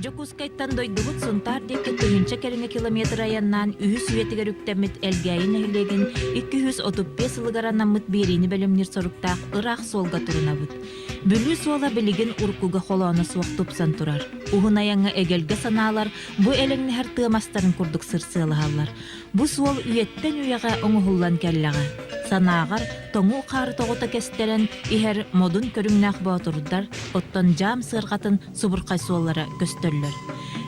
Дьокуускайтан дойдубут Сунтаар диэки тыһыынча кэриҥэ километр айаннаан үһүс үйэтигэр үктэммит Элгээйи нэһилиэгин 235 сылыгар анаммыт биэриини бэлэмниир соруктаах ыраах суолга турунабыт. Бүлүү суола билигин уруккуга холооно суох тупсан турар. Уһун айаҥҥа эгэлгэ санаалар бу элэҥнэһэр тыа мастарын курдук сырсыалаһаллар. Бу суол үйэттэн үйэҕэ оҥоһуллан кэллэҕэ. Санааҕар тоҥуу хаары тоҕута кэстэрэн иһэр модун көрүҥнээх боотурдар, оттон дьаам сыарҕатын субурхай суоллара көстөллөр.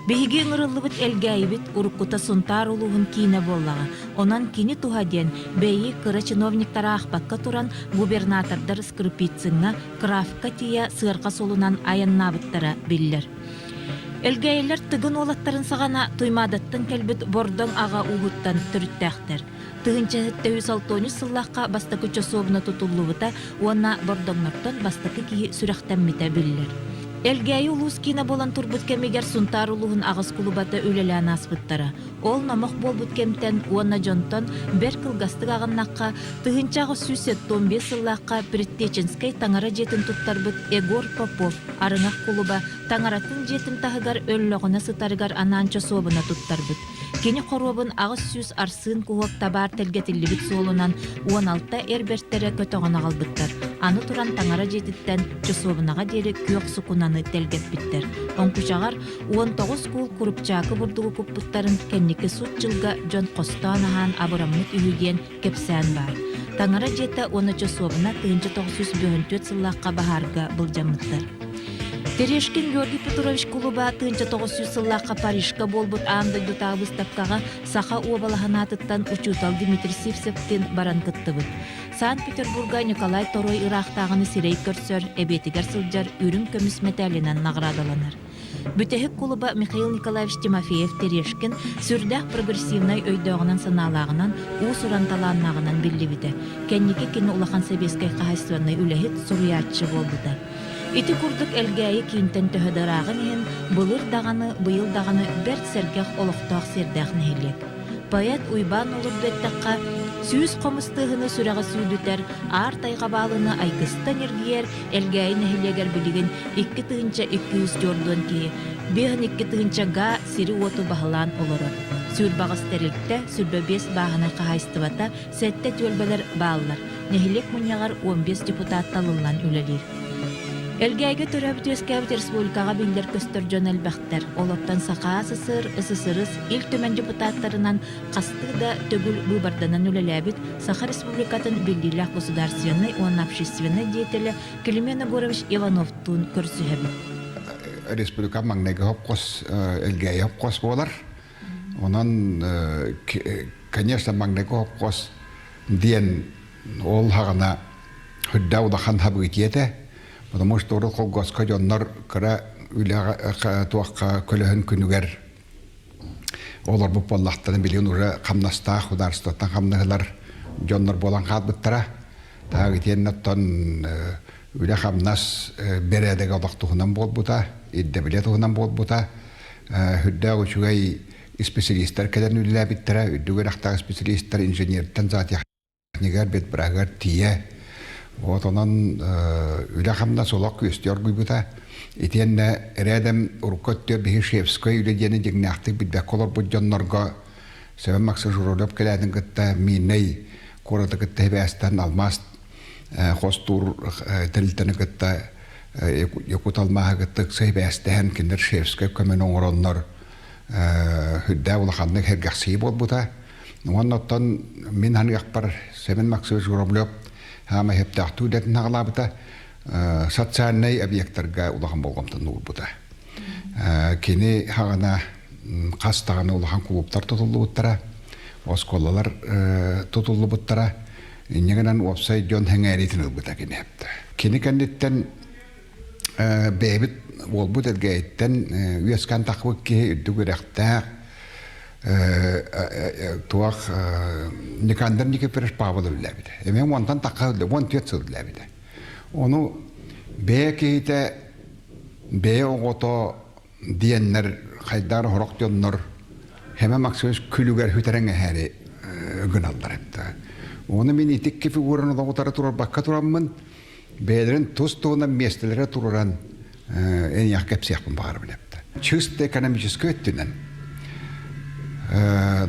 Биһиги ыҥырыллыбыт Элгээйибит уруккута Сунтаар улууһун киинэ буоллаҕа. Онон кини туһа диэн бэйи кыра чиновниктары аахпакка туран губернатордар Скрипицыҥҥа, Крафка тиийэ сыарҕа суолунан айаннаабыттара биллэр. Элгээйилэр Тыгын уолаттарын саҕана Туймаадаттан кэлбит Бордоҥ аҕа ууһуттан төрүттээхтэр. 1963 сыллаахха бастакы чосуобуна тутуллубута уонна Бордоҥнортон бастакы киһи сүрэхтэммитэ биллэр. Элгээйи улуус киинэ буолан турбут кэмигэр Сунтаар улууһун аҕыс кулубата үлэлээн ааспыттара. Ол номох буолбут кэмтэн уонна дьонтон бэрт кылгастык аҕыннахха, 1875 сыллаахха Предтеченскэй таҥара дьиэтин туттарбыт Егор Попов Арыҥах кулуба таҥаратын дьиэтин таһыгар өллөҕүнэ сытарыгар анаан чосуобуна туттарбыт. Кини хоруобун 800 арсыын куһуок табаар тэлгэтиллибит суолунан 16 эр бэртэрэ көтөҕөн аҕалбыттар. Аны туран таҥара дьиэтиттэн чосуобунаҕа диэри күөх сукунаны тэлгэппиттэр. Оҥкучаҕар 19 куул курупчаакы бурдугу куппуттарын кэнники сут дьылга дьон хостоон аһаан абыраммыт үһү диэн кэпсээн баар. Таҥара дьиэтэ уонна чосуобуна 1954 сыллаахха баһаарга былдьаммыттар. Терешкин Георгий Петрович кулуба 1900 сыллаахха Парижка буолбут аан дойдутааҕы быыстапкаҕа Саха уобалаһын аатыттан учуутал Дмитрий Сивцевтин баран кыттыбыт. Санкт-Петербурга Николай Торуой ыраахтааҕыны сирэй көрсөр, эбиэтигэр сылдьар үрүҥ көмүс мэтээлинэн наҕараадаланар. Бүтэһик кулуба Михаил Николаевич Тимофеев-Терешкин сүрдээх прогрессивнай өйдөөҕүнэн-санаалааҕынан, уус-уран талааннааҕынан биллибитэ. Кэнники кини улахан сэбиэскэй хаһаайыстыбаннай үлэһит, суруйааччы буолбута. Ити курдук Элгээйи киинтэн төһө да ырааҕын иһин, былыр даҕаны, быйыл даҕаны бэрт сэргэх олохтоох сиэрдээх нэһилиэк. Поэт Уйбаан Олурду эттэххэ, сүүс хомус тыаһыны сүрэҕи сүүдүтэр, аар тайҕа баалыны айгыста ньиргийэр Элгээйи нэһилиэгэр билигин 2240 киһи, 52 га сири-уоту баһылаан олорор. Сүүрбэҕис тэрилтэ, 25 бааһынай хаһаайыстыбата, сэттэ түөлбэлэр бааллар. Нэһилиэк мунньаҕар 15 депутат талыллан үлэлиир. Элгээйгэ төрөөбүт-үөскээбит республикаҕа биллэр-көстөр дьон элбэхтэр. Олортон Саха СССР, СССР Ил Түмэн депутаттарынан хастыы да төгүл быыбарданан үлэлээбит Саха Республикатын биллиилээх государственнай уонна общественнай деятелэ Климент Егорович Ивановтуун көрсүһэбит. Республика маҥнайгы хопкос Элгээйи хопкос буолар. Онон, конечно, маҥнайгы хопкос диэн ол хаҕана үрдэ улахан событие этэ. Потому что урут колгоска дьоннор кыра үлэҕэ туохха көлөһүн күнүгэр олорбут буоллахтарына билигин уже хамнастаах художествоттан хамнаһылар дьоннор буолан хаалбыттара. Таах итиэннэ оттон үлэ-хамнас бэрээдэгэ олох туһунан буолбута, ирдэбилэ туһунан буолбута. Үрдээх үчүгэй исписэлиистэр кэлэн үлэлээбиттэрэ, үрдүк үөрэхтээх специалистар инженертэн зоотехнигар, ветбрагар тиийэ. Вот онон үлэ-хамнас олох күөстүү оргуйбута. Итиэннэ эрээдэм урукку өттүгэр биһи шефскэй үлэ диэни дьиҥнээхтик билбэккэ олорбут дьоннорго Семен Максимович Журавлев кэлээтин кытта Миирнэй куораты кытта сибээстэн алмаас хостуур тэрилтэни кытта Якут алмааһы кытта ыкса сибээстэһэн кинилэр шефскэй көмөнү оҥороннор үрдээх улаханнык сэргэхсийии буолбута. Уонна оттон мин ханыахпар Семен Максимович Журавлев хаама сөптөөхтүү үлэтин аҕалаабыта социальнай объектарга улахан болҕомтону уурбута. Кини хаҕана хас даҕаны улахан кулууптар тутуллубуттара, оскуолалар тутуллубуттара. Инньэ гынан уопсай дьон сэҥээриитин ылбыта кини. Кини кэнниттэн бэйэбит уолбут Элгээйиттэн үөскээн тахсыбыт киһи үрдүк үрэхтээх туох Никандр Никифорович Павлов үлэлээбитэ. Эмиэ уонтан тахха 14 сыл үлэлээбитэ. Ону бэйэ киһитэ бэйэ оҕото диэннэр хайдаар сорох дьоннор Хэмэ Максимович күлүгэр хүтэрэн эһээри гыналлар эбит. Ону мин итикки фигураны олоҕутары турарбакка тураммын бэйэлэрин тус туһунан миэстэлэрэ тураран эниэх кэпсиэхпин баҕарабын эбит. Чисто экономическай өттүнэн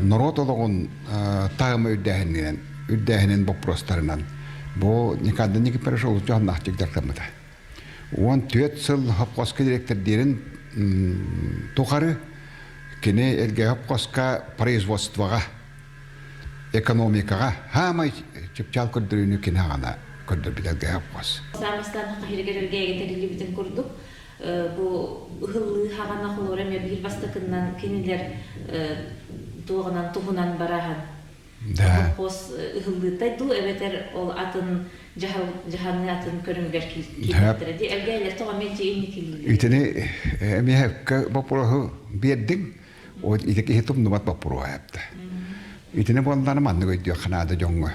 норуот олоҕун таһыма үрдээһининэн үрдээһинин боппуруостарынан бу Никандр Никифорович олус дьоһуннаахтык дьарыктаммыта. 14 сыл хопхоска директордиирин тухары кини Элгээйи хопхоска производствоҕа экономикаҕа хаамай чыпчаал көрдөрүүнү кини аҕана көрдөрбүт Элгээйи хопхос. Саамастан хаһырыгар Элгээйигэ тэриллибитин курдук бу ыһыллыы хаҕана холура эмиэ биир бастакыннан кинилэр туоҕунан туһунан бараһан Да. Хос ыһыллыытай дуу эбэтэр ол атын дьаһал дьаһаныы атын көрүҥүгэр киирбэттэрэ дии элгээйлэр тоҕо мэлдьи инникилииллэр Итини эмиэ боппуруоһу биэрдиҥ ити киһи тумнубат боппуруоһа эптэ. Итини буоллаана маннык өйдүөххэ наада дьоҥҥо.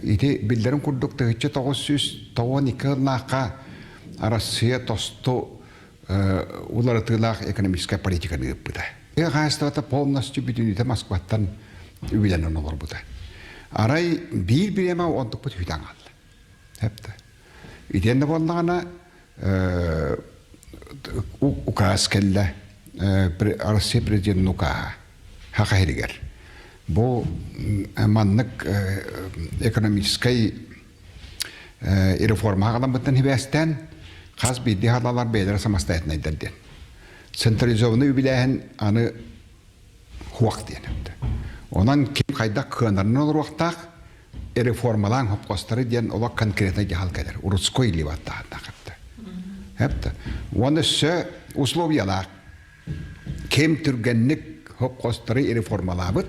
Ити биллэрин курдук 1992 сыллаахха Арассыыйа тосту уларытыылаах экономическай политиканы ыыппыта. Тыа хаһаайыстыбата полностью бүтүннүүтэ Москваттан үбүлэнэн олорбута. Арай биир бириэмэ онтукпут үтэн хаалла. Эптэ. Итиэннэ буоллаҕына указ кэллэ Россия президентин укааһа Саха сиригэр. Бу маннык экономическай реформа аҕаламмыттан сибээстээн хас биирдии халалар бэйэлэрэ самостоятельнайдар диэн. Централизованный үбүлээһин аны хуох диэн. Онон ким хайдах кыанарынан олоруохтаах реформалаан хопкостары диэн олох конкретно дьаһал кэлэр. Урутской илии баттаһаннаах эптэ. Эптэ. Уонна өссө условиялаах. Ким түргэнник хопкостары реформалаабыт,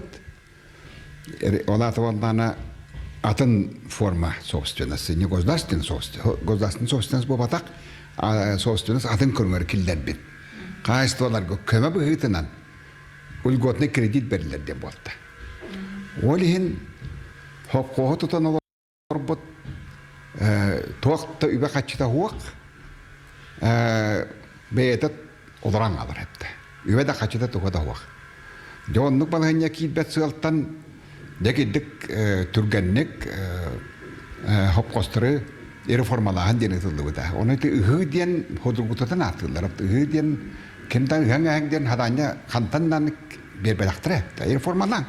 Ол аата буоллаҕына атын форма собственности, не государственный собственность, государственный собственность буолбатах, собственность атын көрүҥэр киллэрбит. Хаһаайыстыбаларга көмө быһыытынан льготный кредит бэриллэр диэн буолта. Ол иһин хопхуоһу тутан олорбут туох да үбэ-харчыта суох бэйэтэ олорон хаалар эбитэ. Үбэ да харчыта туга да суох. Дьэ оннук балаһыанньа киирбэт сыалтан дьэ кирдик түргэнник хопхостору реформалааһын диэн ытыллыбыта. Ону ити ыһыы диэн судургутутун ааттыыллар. Ыһыы диэн кимтэн ыһаҥ ыһаҥ диэн хадаанньа хантан даҕаны биэрбэтэхтэрэ. Реформалаан.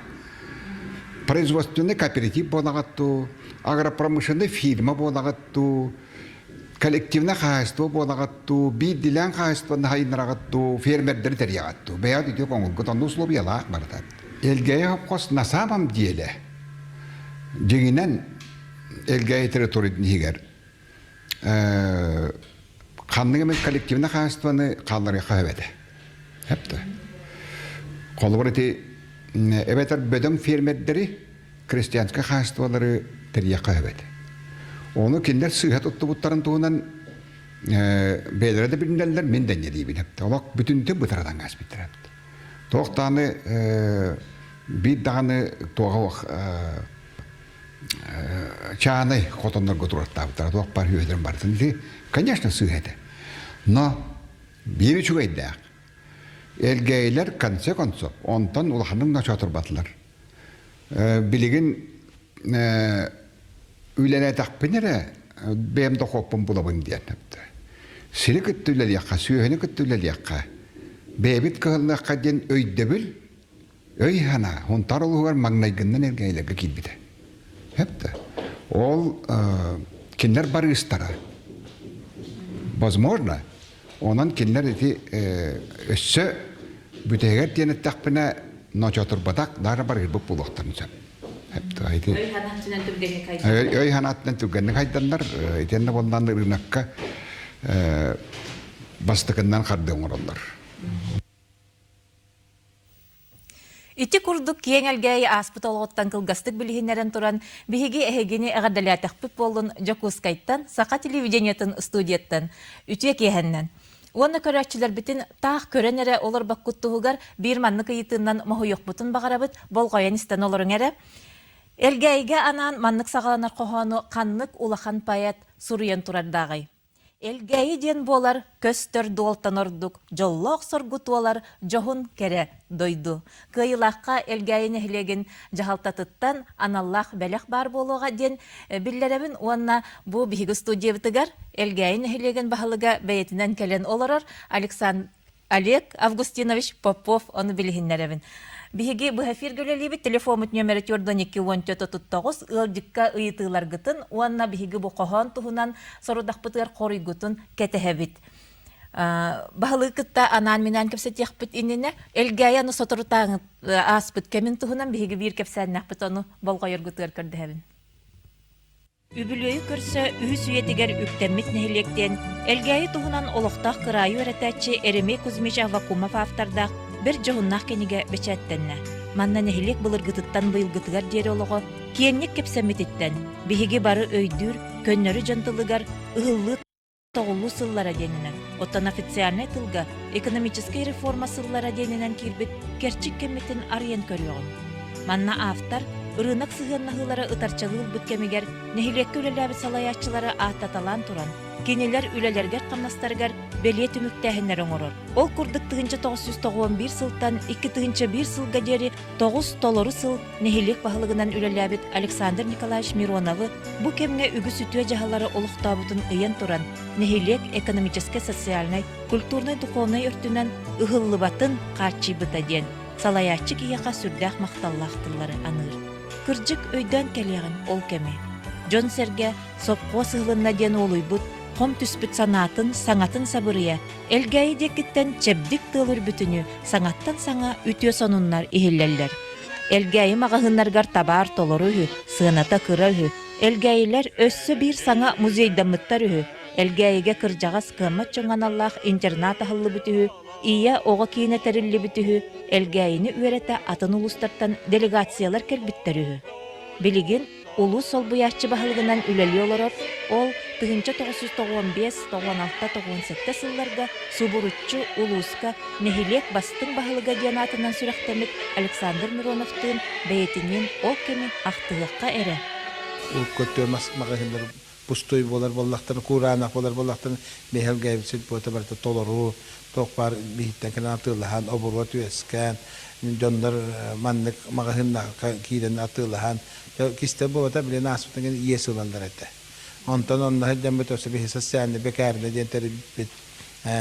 Производственный кооператив буолаҕыт дуу, агропромышленный фирма буолаҕыт дуу, коллективнай хаһаайыстыба буолаҕыт дуу, биирдиилээн хаһаайыстыбаны хайыннараҕыт дуу, фермердэри тэрийэҕит дуу, бэйэҕит үтүө оҥоргут онно условиялаах барыта. Элгээйи хопхос на самом деле дьиҥинэн Элгээйи территориятын иһигэр ханнык эмит коллективнай хаһаайыстыбаны хаалларыахха сөп этэ. Сөп да. Холобур ити эбэтэр бөдөҥ фермердэри крестьянскай хаһаайыстыбалары тэрийиэххэ сөп этэ. Ону кинилэр сыыһа туттубуттарын туһунан бэйэлэрэ да билинэллэр, мин да инньэ диибин. Олох бүтүнтүн бытаратан ааспыттар. Туох даҕаны биир даҕаны туоҕа чаанай хотоннорго турартаабыттара туох баар үөдэрин барытын ити конечно сыыһа этэ но биир үчүгэйдээх элгээйилэр конце концов онтон улаханнык ночоотурбатылар билигин үлэлээтэхпин эрэ бэйэм дохуоппун булабын диэн сири кытта үлэлиэххэ сүөһүнү кытта үлэлиэххэ бэйэбит кыһаллыахха диэн өйдөбүл Өй-санаа Һунтаар улууһугар маҥнайгыннан эргээйилэргэ киирбитэ. Сөп да. Ол кинилэр барыыстара. Возможно, онон кинилэр ити өссө бүтэһигэр диэн эттэхпинэ, ночоотурбатах даара барыырбыт буолуохтарын сөп. Өй санаатынан түргэнник хайданнар. Өй санаатынан түргэнник хайданнар, итиэннэ буоллаан ырыынакка бастакыннан хардыы оҥороллор. Ити курдук киэҥ Элгээйи ааспыт олоҕуттан кылгастык билиһиннэрэн туран, биһиги эһигини эҕэрдэлээтэхпит буоллун Дьокуускайтан, Саха телевидениетын студияттан үтүө киэһэннэн. Уонна көрөөччүлэрбитин таах көрөн эрэ олорбоккут туһугар биир маннык ыйытыынан моһуйуохпутун баҕарабыт, болҕойон истэн олоруҥ эрэ. Элгээйигэ анаан маннык саҕаланар хоһоону ханнык улахан поэт суруйан турардааҕый? Элгээйи диэн буолар көстөр дуолтан ордук дьоллоох соргу туолар дьоһун кэрэ дойду. Кыайыылаахха Элгээйи нэһилиэгин дьаһалтатыттан аналлаах бэлэх баар буолуоҕа диэн биллэрэбин уонна бу биһиги студиябытыгар Элгээйи нэһилиэгин баһылыга бэйэтинэн кэлэн олорор Александр. Олег Августинович Попов ону билиһиннэрэбин. Биһиги быһа эфиргэ үлэлиибит телефоммут нүөмэрэ 412 14 39 ыалдьыкка ыйытыыларгытын уонна биһиги бу хоһоон туһунан сорудахпытыгар хоруйгутун кэтэһэбит. Баһылыгы кытта анаан-минээн кэпсэтиэхпит иннинэ Элгээйи аны соторутааҥы ааспыт кэмин туһунан биһиги биир кэпсээннэхпит ону болҕойоргутугар көрдөһөбүн. Үбүлүөйү көрсө үһүс үйэтигэр үктэммит нэһилиэк диэн Элгээйи туһунан олохтоох кыраайы үөрэтээччи Еремей Кузьмич Аввакумов автордаах бэрт дьоһуннаах кинигэ бэчээттэннэ. Манна нэһилиэк былыргытыттан быйылгытыгар диэри олоҕо киэҥник кэпсэммититтэн биһиги бары өйдүүр, көннөрү дьон тылыгар ыһыллыы тоҕуллуу сыллара диэнинэн, оттон официальнай тылга экономическай реформа сыллара диэнинэн киирбит кэрчик кэммитин арыйан көрүөҕүҥ. Манна автор ырыынак сыһыаннаһыылара ытарчалыы ылбыт кэмигэр нэһилиэккэ үлэлээбит салайааччылары ааттаталаан туран, кинилэр үлэлэригэр-хамнастарыгар бэлиэ түмүктээһиннэри оҥорор. Ол курдук 1991 сылтан 2001 сылга диэри тоҕус толору сыл нэһилиэк баһылыгынан үлэлээбит Александр Николаевич Мироновы бу кэмҥэ үгүс үтүө дьаһаллары олохтообутун ыйан туран, нэһилиэк экономическай, социальнай, культурнай-духовнай өртүнэн ыһыллыбатын хааччыйбыта диэн салайааччы киһиэхэ сүрдээх махталлаах тыллары аныыр. Кырдьык өйдөөн кэлиэҕин ол кэми. Дьон-сэргэ сопхуос ыһылынна диэн уолуйбут, хом түспүт санаатын, саҥатын сабырыйа, Элгээйи диэкиттэн чэбдик тыал үрбүтүнүү саҥаттан саҥа үтүө сонуннар иһиллэллэр. Элгээйи маҕаһыыннарыгар табаар толору үһү, сыаната кыра үһү. Элгээйилэр өссө биир саҥа музейдаммыттар үһү. Элгээйигэ кырдьаҕас кыаммат дьоҥҥо аналлаах интернат аһыллыбыт үһү, ийэ оҕо киинэ тэриллибит үһү, Элгээйини үөрэтэ атын улуустартан делегациялар кэлбиттэр үһү. Билигин улуус солбуйааччы баһылыгынан үлэлии олорор, ол 1995, 96, 97 сылларга субуруччу улууска нэһилиэк бастыҥ баһылыга диэн аатынан сүрэхтэммит Александр Мироновтыын бэйэтиниин ол кэми ахтыһыахха эрэ. Урукку мас маҕаһыыннар пустой буолар буоллахтарын, кураанах буолар буоллахтарын, мэһэлгээбит сельпота барыта толору, туох баар биһиттэн кэлэн атыылаһан, оборуот үөскээн, дьоннор маннык маҕаһыыннарга киирэн атыылаһан, кистэл буолбата, билин ааспытын кэннэ иэс ылаллар этэ. Онтон онно сылдьаммыт өссө биһи социальный бэкээринэ диэн тэрийбит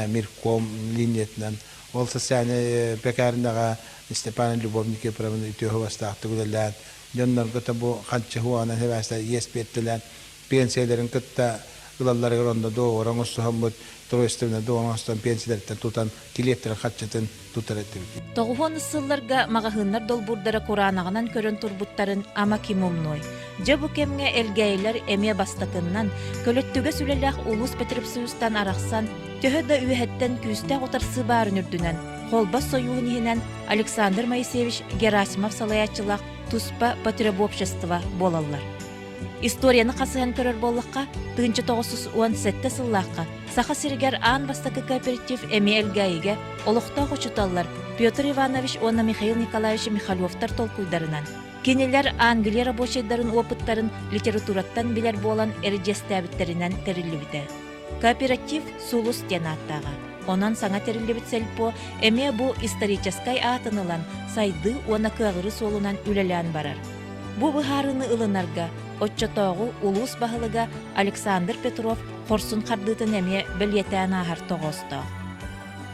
Мирком линиятынан ол социальный бэкээринэҕэ Степан Любовь Никифоровна үтүө суобастаахтык үлэлээн, дьоннорго да бу ханчы хуанан сибээстээн иэс биэртэлээн пенсияларын кытта ылалларыгар онно договор оҥостуһаммыт тройственный договор оҥостон пенсияларыттан тутан килиэптэрин харчытын тутар этибит. Тоҕуһуон сылларга маҕаһыыннар долбуурдара кураанаҕынан көрөн турбуттарын ама ким умнуой? Дьэ бу кэмҥэ элгээйилэр эмиэ бастакыннан, көлөттүгэс үлэлээх улуус Петрепсоюзтан арахсан, төһө да үөһэттэн күүстээх утарсыы баарын үрдүнэн, Холбос сойууһун иһинэн Александр Моисеевич Герасимов салайааччылаах туспа потребобщество буолаллар. Историяны хасыһан көрөр буоллахха, 1917 сыллаахха Саха сиригэр аан бастакы кооператив эмиэ Элгээйигэ олохтоох учууталлар Петр Иванович уонна Михаил Николаевич Михалевтар толкуйдарынан, кинилэр Англия рабочайдарын опыттарын литератураттан билэр буолан эридьиэстээбиттэринэн тэриллибитэ. Кооператив «Сулус» диэн ааттааҕа. Онон саҥа тэриллибит сельпо эмиэ бу историческай аатын ылан, сайдыы уонна кыаҕырыы суолунан үлэлээн барар. Бу быһаарыыны ылынарга оччотооҕу улуус баһылыга Александр Петров хорсун хардыытын эмиэ бэлиэтээн ааһар тоҕоостоох.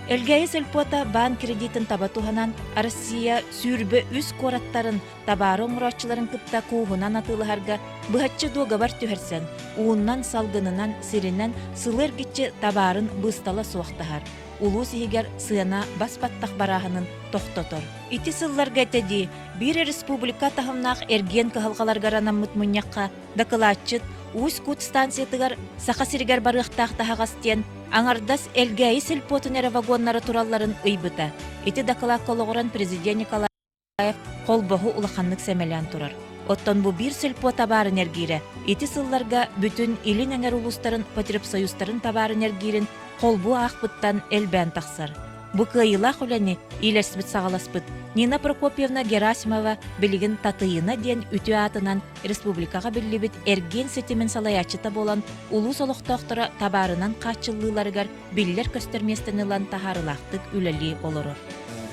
Элгээйи сельпота баан кредитин таба туһанан Россия 23 куораттарын табаары оҥорооччуларын кытта кууһунан атыылаһарга быһаччы дуогабар түһэрсэн, ууннан, салгынынан, сиринэн сылы эргиччи табаарын быыстала суох таһар, улуус иһигэр сыана бас-баттах барааһынын тохтотор. Ити сылларга этэ дии, биир республика таһымнаах эргиэн кыһалҕаларыгар анаммыт мунньахха дакылаатчыт Усть-Кут станциятыгар Саха сиригэр барыахтаах таһаҕас диэн аҥардас Элгээйи сельпотун эрэ вагоннара туралларын ыйбыта. Ити дакылаакка олоҕуран президент Николаев холбоһу улаханнык сэмэлээн турар. Оттон бу биир сельпо табаарын эргиирэ ити сылларга бүтүн Илин эҥэр улуустарын потребсоюзтарын табаарын эргиирин холбуу аахпыттан элбээн тахсар. Бу кыайыылаах үлэни иилэспит-саҕаласпыт Нина Прокопьевна Герасимова билигин Татыйына диэн үтүө аатынан республикаҕа биллибит эргиэн ситимин салайааччыта буолан улуус олохтоохторо табаарынан хааччыллыыларыгар биллэр-көстөр миэстэни ылан таһаарыылаахтык үлэлии олорор.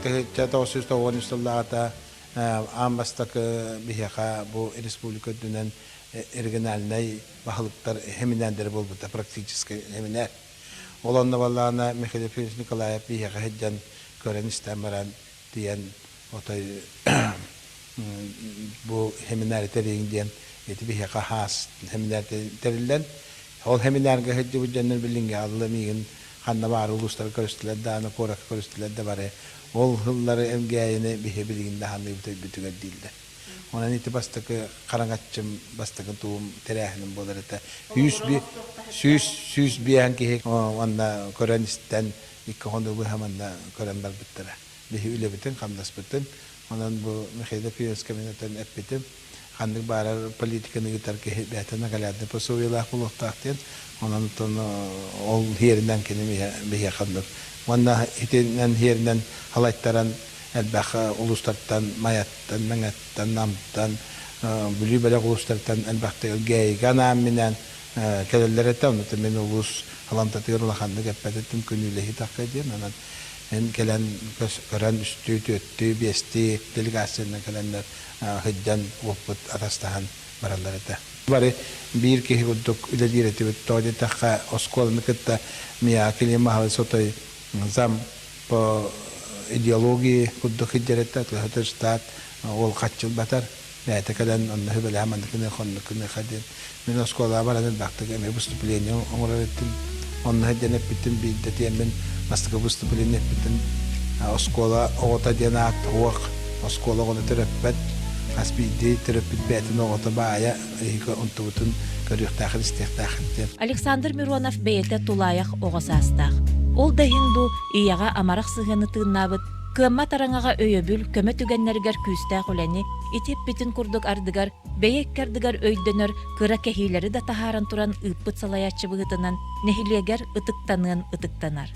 1993 сыллааҕыта аан бастакы биһиэхэ бу республика үрдүнэн региональнай баһылыктар семинардары буолбута, практическай семинар. Ол онно буоллаҕына Михаил Ефимович Николаев биһиэхэ сылдьан көрөн-истэн баран тиийэн отой бу семинары тэрийиҥ диэн ити биһиэхэ хаас семинар тэриллэн ол семинарга сылдьыбыт дьоннор билиҥҥи алла миигин ханна баар улуустары көрүстүлэр даҕаны куоракка көрүстүлэр да бары ол сыллары Элгээйини биһи билигин да саныыбыт өйбүтүгэр дииллэр. Онон ити бастакы хараҥаччым, бастакы туум тэрээһиним буолар этэ. 105 киһи уонна көрөн-истэн икки хонугу быһа манна көрөн барбыттара. Биһи үлэбитин, хамнаспытын. Онон бу Михаил Ефимовичка мин этэн эппитим, ханнык баарар политиканы ыытар киһи бэйэтэ наглядный пособиелаах буолуохтаах диэн. Онон ол иһэринэн кини биһиэхэ оннук. Уонна итинэн иһэринэн халайтаран элбэх улуустартан, Майаттан, Мэҥэттэн, Намтан, Бүлүү бөлөх улуустартан элбэхтик Элгээйигэ анаан-минээн кэлэллэр этэ. Онно мин улуус аламтатыгар улаханнык эппэт этим, күнүүлэһии тахха диэн. Онон эн кэлэн көрөн үстүү, түөртүү, биэстии делегациянан кэлэннэр сылдьан уоппут атастаһан бараллар этэ. Бары биир киһи курдук үлэлиир этибит. Тоҕо диэтэххэ, оскуоланы кытта Мия Клим Михайлович отой зам по идеологии курдук сылдьар этэ. Тыһытыр штат ол хаччылбатар. Бэйэтэ кэлэн онно сүбэлэһэ маннык гыныаха, оннук гыныаха диэн. Мин оскуолаҕа баран элбэхтик эмиэ выступление оҥорор этим. Онно сылдьан эппитим биирдэ тиэммин бастакы выступление эппитим. Оскуола оҕото диэн аат уох, оскуола оҕону төрөппөт. Хас биирдии төрөппүт бэйэтин оҕото баайа эһиги онтубутун көрүөхтээххит, истиэхтээххит диэн. Александр Миронов бэйэтэ тулаайах оҕо саастаах. Ол да иһин дуу, ийэҕэ амарах сыһыаны тыыннаабыт, кыаммат араҥаҕа өйөбүл, көмө түгэннэригэр күүстээх үлэни, ити эппитин курдук ардыгар бэйэ икки ардыгар өйдөнөр кыра кэһиилэри да таһааран туран ыыппыт салайааччы быһыытынан нэһилиэгэр ытыктаныан ытыктанар.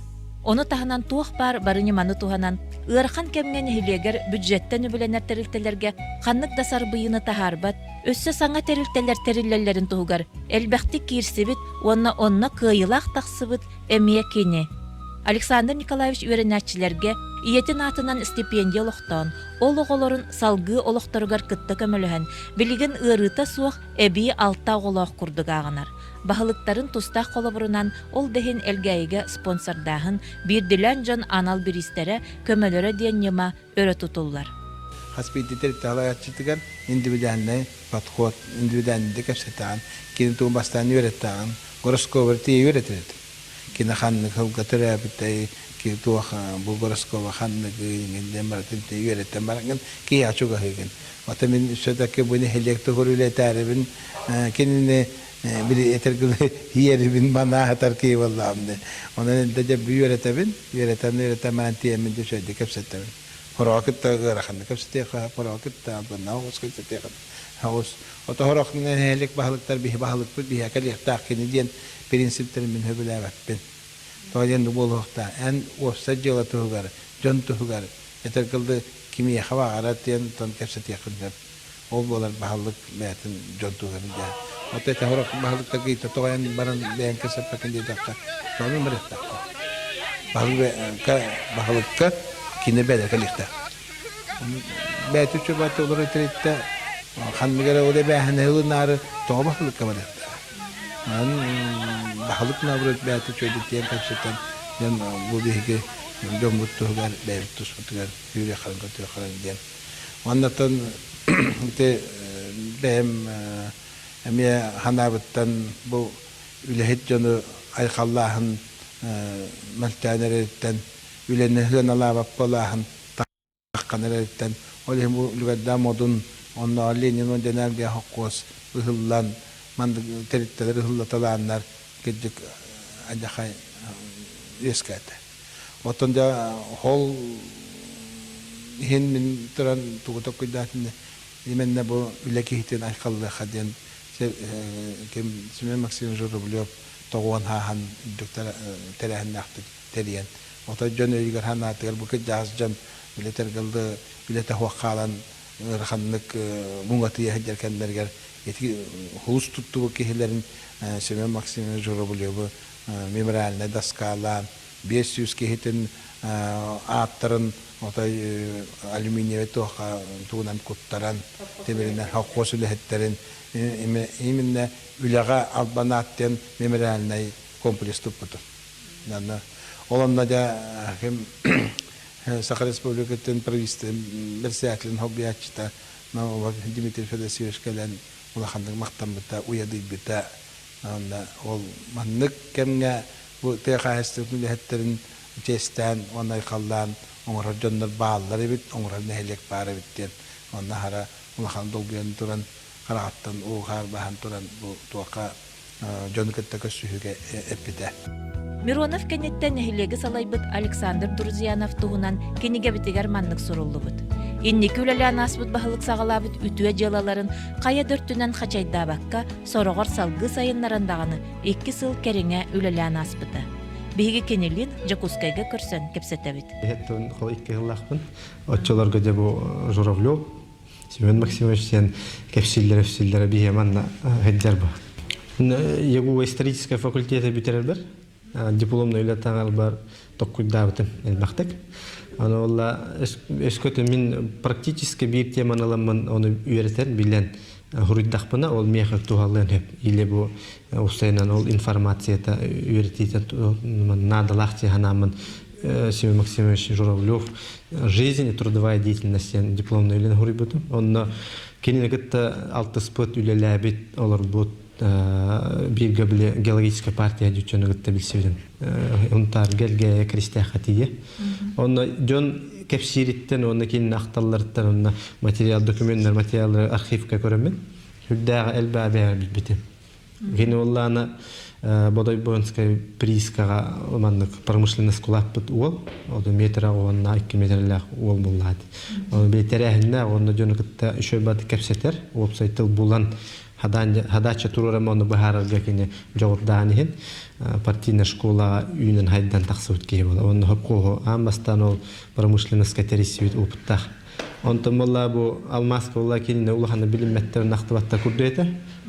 Ону таһынан туох баар бары ньыманы туһанан, ыарахан кэмҥэ нэһилиэгэр бюджеттэн үбүлэнэр тэрилтэлэргэ ханнык да сарбыйыыны таһаарбат, өссө саҥа тэрилтэлэр тэриллэллэрин туһугар элбэхтик киирсибит уонна онно кыайыылаах тахсыбыт эмиэ кини. Александр Николаевич үөрэнээччилэргэ ийэтин аатынан стипендия олохтоон, ол оҕолорун салгыы олохторугар кытта көмөлөһөн, билигин ыарыыта суох эбии алта оҕолоох курдук ааҕынар. Баһылыктарын тустаах холобурунан ол да иһин Элгээйигэ спонсордааһын, биирдилээн дьон анал бириистэрэ, көмөлөрө диэн ньыма өрө тутуллар. Хас биирдии тэрилтэ салайааччытыгар индивидуальнай подход, индивидуальнайдык кэпсэтэҕин, кини тугу бастаан үөрэттэҕин, гороскобар тиийэ үөрэтэр этим. Кини ханнык сылга төрөөбүтэй, кини туох бу гороскоба ханныгый, иҥин диэн барытын үөрэтэн бараҥҥын киһиэхэ чугаһыыгын. Оттон мин все-таки бу нэһилиэк туһугар үлэтээрибин кинини били этэргин иэрибин манааһатар киһи буоллаҕым дии. Онон инде дьэ үөрэтэбин, үөрэтэн үөрэтэн баран тиэммин дьэ үчүгэйдик кэпсэтэбин. Хороҕо кытта ыараханнык кэпсэтиэххэ, хороҕо кытта албыннаах оҕус кэпсэтиэххэ. Оҕус ото хорох нэһилик баһылыктар биһи баһылыкпыт биһиэхэ кэлиэхтээх кини диэн принциптэрин мин сөбүлээбэппин. Тоҕо диэн буолуохтаах эн уопсай дьыала туһугар, дьон туһугар этэргылды кимиэхэ баҕарар диэн тон кэпсэтиэххин сөп. Ол буолар баһылык бэйэтин дьон туһугар дьэ. Оттон ити сорох баһылыктарга ыйта тоҕойон баран бэйэҥ кэпсэппэккин диэтэххэ, тоҕо барыахтааххын. Баһылыкка, баһылыкка кини бэйэтэ кэлиэхтээх. Бэйэтэ үчүгэй олорор тэрилтэ ханнык эрэ ол эбээһинэһи ылынаары тоҕо баһылыкка барыахтаах. Онон баһылык наоборот бэйэтэ үчүгэйдик тиийэн кэпсэтэн дьон бу биһиги дьоммут туһугар бэйэбит туспутугар күүрүөххэрин көтүөххэрин диэн Уоннаттан ити бэйэм эмиэ санаабыттан бу үлэһит дьону айхаллааһын мөлтөөн эрэриттэн үлэни сыаналаабат буолааһын таххан эрэриттэн ол иһин бу үлүгэрдээх модун оннооҕор Ленин уон холкуос ыһыллан маннык тэрилтэлэр ыһыллаталааннар кырдьык алдьархай үөскээтэ. Оттон дьэ ол иһин мин туран тугу толкуйдаатым именно бу үлэ киһитин айхаллыахха диэн ким Семен Максимович Рублев тоҕуон хааһан үрдүк тэрээһиннээхтик тэрийэн отой дьон өйүгэр санаатыгар бу кырдьаҕас дьон үлэтэргэллы үлэтэ суох хаалан ыараханнык муҥатыйа сылдьар кэмнэригэр ити хулус туттубут киһилэрин Семен Максимович Журавлевы мемориальнай доскалаан 500 киһитин ааттарын отой алюминиевай туохха тугунан куттаран тимиринэн холкуос үлэһиттэрин именно үлэҕэ албан аат диэн мемориальнай комплекс туппутум. Манна ол онно дьэ ким Саха Республикатын правительствотын председателин холбуйааччыта Дмитрий Федосеевич кэлэн улаханнык махтаммыта, уйадыйбыта. Уонна ол маннык кэмҥэ бу тыа хаһаайыстыбатын үлэһиттэрин чиэстээн уонна айхаллаан оҥорор дьоннор бааллар эбит, оҥорор нэһилиэк баар эбит диэн онно аһара улахан долгуйан туран хараҕыттан уу-хаар баһан туран бу туохха дьону кытта көрсүһүүгэ эппитэ. Миронов кэнниттэн нэһилиэги салайбыт Александр Друзьянов туһунан кинигэбитигэр маннык суруллубут. Инники үлэлээн ааспыт баһылык саҕалаабыт үтүө дьыалаларын хайа да өртүнэн хачайдаабакка, сороҕор салгыы сайыннаран даҕаны 2 сыл кэриҥэ үлэлээн ааспыта. Биһиги кинилиин Дьокуускайга көрсөн кэпсэтэбит. Иһэттэн хол 2 сыллаахпын. Оччолорго дьэ бу Журавлев Семен Максимович диэн кэпсииллэрэ-өпсүүллэрэ биһиэ манна сылдьар бу. ЕГУ историческай факультета бүтэрэрбэр дипломнай үлэ таҥарбар токкуйдаабытым элбэхтик. Аны олла өскөтө мин практически биир теманы ыламмын ону үөрэтэн билэн хуруйдахпына ол миэхэ туһалыан сөп. Или бу устайынан ол информацията үөрэтиитэ наадалаах дии санааммын Семен Максимович Журавлев «Жизнь и трудовая деятельность» диэн дипломнай үлэни хоруйбутум. Онно кинини кытта алтыспыт, үлэлээбит, олорбут бииргэ били геологическая партия дьүччөну кытта билсибитим. Унтаарга Элгээйэ Кристээххэ тиийэ. Онно дьон кэпсиириттэн уонна кинини ахталларыттан онно материал, докуменнар, материаллары архивка көрөммүн сүрдээҕи элбэҕи бэйэҕэ билбитим. Кини уоллаана Бодойбонскай приискаҕа маннык промышленность кулааппыт уол, ол метр уонна 2 метрлээх уол буллаат. Оны били тэрээһиннээх уонна дьону кытта үчүгэй баты кэпсэтэр, уопсай тыл булан хадача туруорама ону быһаарарга кини дьоҕурдаан иһин партийнай школаҕа үүнэн хайдан тахсыбыт киһи буолар. Онно хопкуоһу аан бастаан ол промышленностька тэрийсибит опыттаах. Онтон буолла бу алмаас буолла кинини улаханнык билиммэттэр, ахтыбаттар курдук этэ.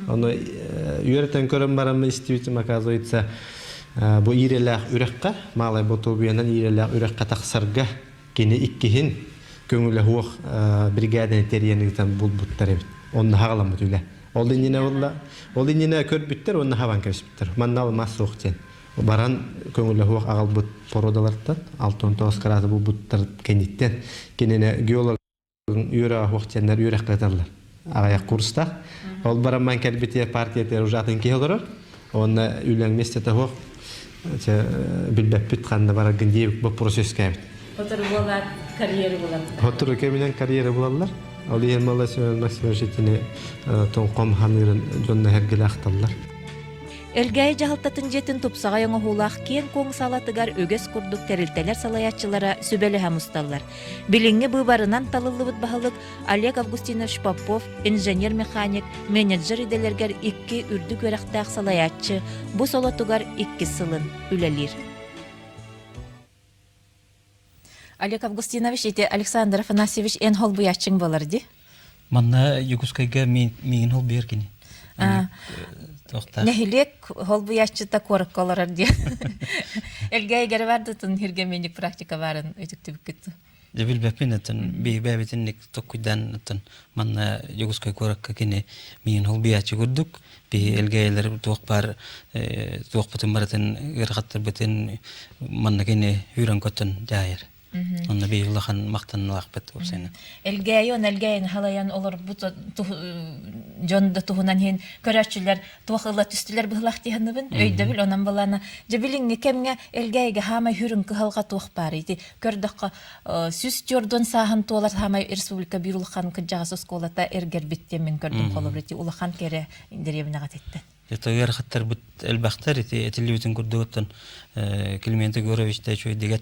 Ону үөрэтэн көрөн бараммын истибитим, оказывается, бу иирэлээх үрэххэ, Малай Ботуобуйанан иирэлээх үрэххэ тахсарга кини иккиһин көҥүлэ суох бригаданы тэрийэн ыытан булбуттар эбит. Онно хаҕаламмыт үлэ. Ол иннинэ буолла, ол иннинэ көрбүттэр уонна хабан кэбиспиттэр. Манна алмаас суох диэн. Баран көҥүлэ суох аҕалбыт породалартан 69 кырааты булбуттар кэнниттэн кинини геолог үөрэ суох диэннэр үөрэххэ ыыталлар. Аҕыйах курстаах. Ол барамман кэлбитигэр партиятыгар уже атын киһи олорор. Уонна үлэҥ миэстэтэ суох. Билбэппит ханна бараргын диэбит боппуруос үөскээбит. Сотору буолаат карьера булаллар. Сотору кэминэн карьера булаллар. Ол иһин Малла Семен Максимович итини тоҥхом ханыырын дьонно эргилэ ахталлар. Элгээйи дьаһалтатын дьиэтин тупсаҕай оҥоһуулаах киэҥ-куоҥ саалатыгар үгэс курдук тэрилтэлэр салайааччылара сүбэлэһэ мусталлар. Билиҥҥи быыбарынан талыллыбыт баһылык Олег Августинович Попов инженер-механик, менеджер идэлэргэр икки үрдүк үөрэхтээх салайааччы бу солотугар иккис сылын үлэлиир. Олег Августинович, ити Александр Афанасьевич эн холбуйааччыҥ буолар дии? Манна Якутскайга миигин холбуйар кини. Нэһилиэк холбуйааччыта куоракка олорор диэн. Элгээйигэр бардытын хиргэминик практика баарын үтүктүбүккүт. Дьэ билбэппин оттон биһи токкуйдаан оттон манна Дьокуускай куоракка кини миигин холбуйааччы курдук биһи элгээйилэр туох баар туохпутун барытын ыарахаттарбытын манна кини үүрэн көттөн дьаайар. Онно биһи улахан махтаналаахпыт уопсайынан. Элгээйи он элгээйин халайан олорбут дьон да туһунан иһин көрөөччүлэр туох ыла түстүлэр быһылах диһаныбын өйдөбүл онон балана дьэ билиҥҥи кэмҥэ элгээйигэ хаамай хүрүн кыһалҕа туох баар ити көрдөххө 140 сааһын туолар хаамай республика биир улахан кырдьаҕас оскуолата эргэрбит диэн мин көрдүм холобур ити улахан кэрэ дэриэбинэҕэ титтэн Это ыарахаттарбыт элбэхтэр ити этиллибитин курдугуттан Климент Егорович да үчүгэйдик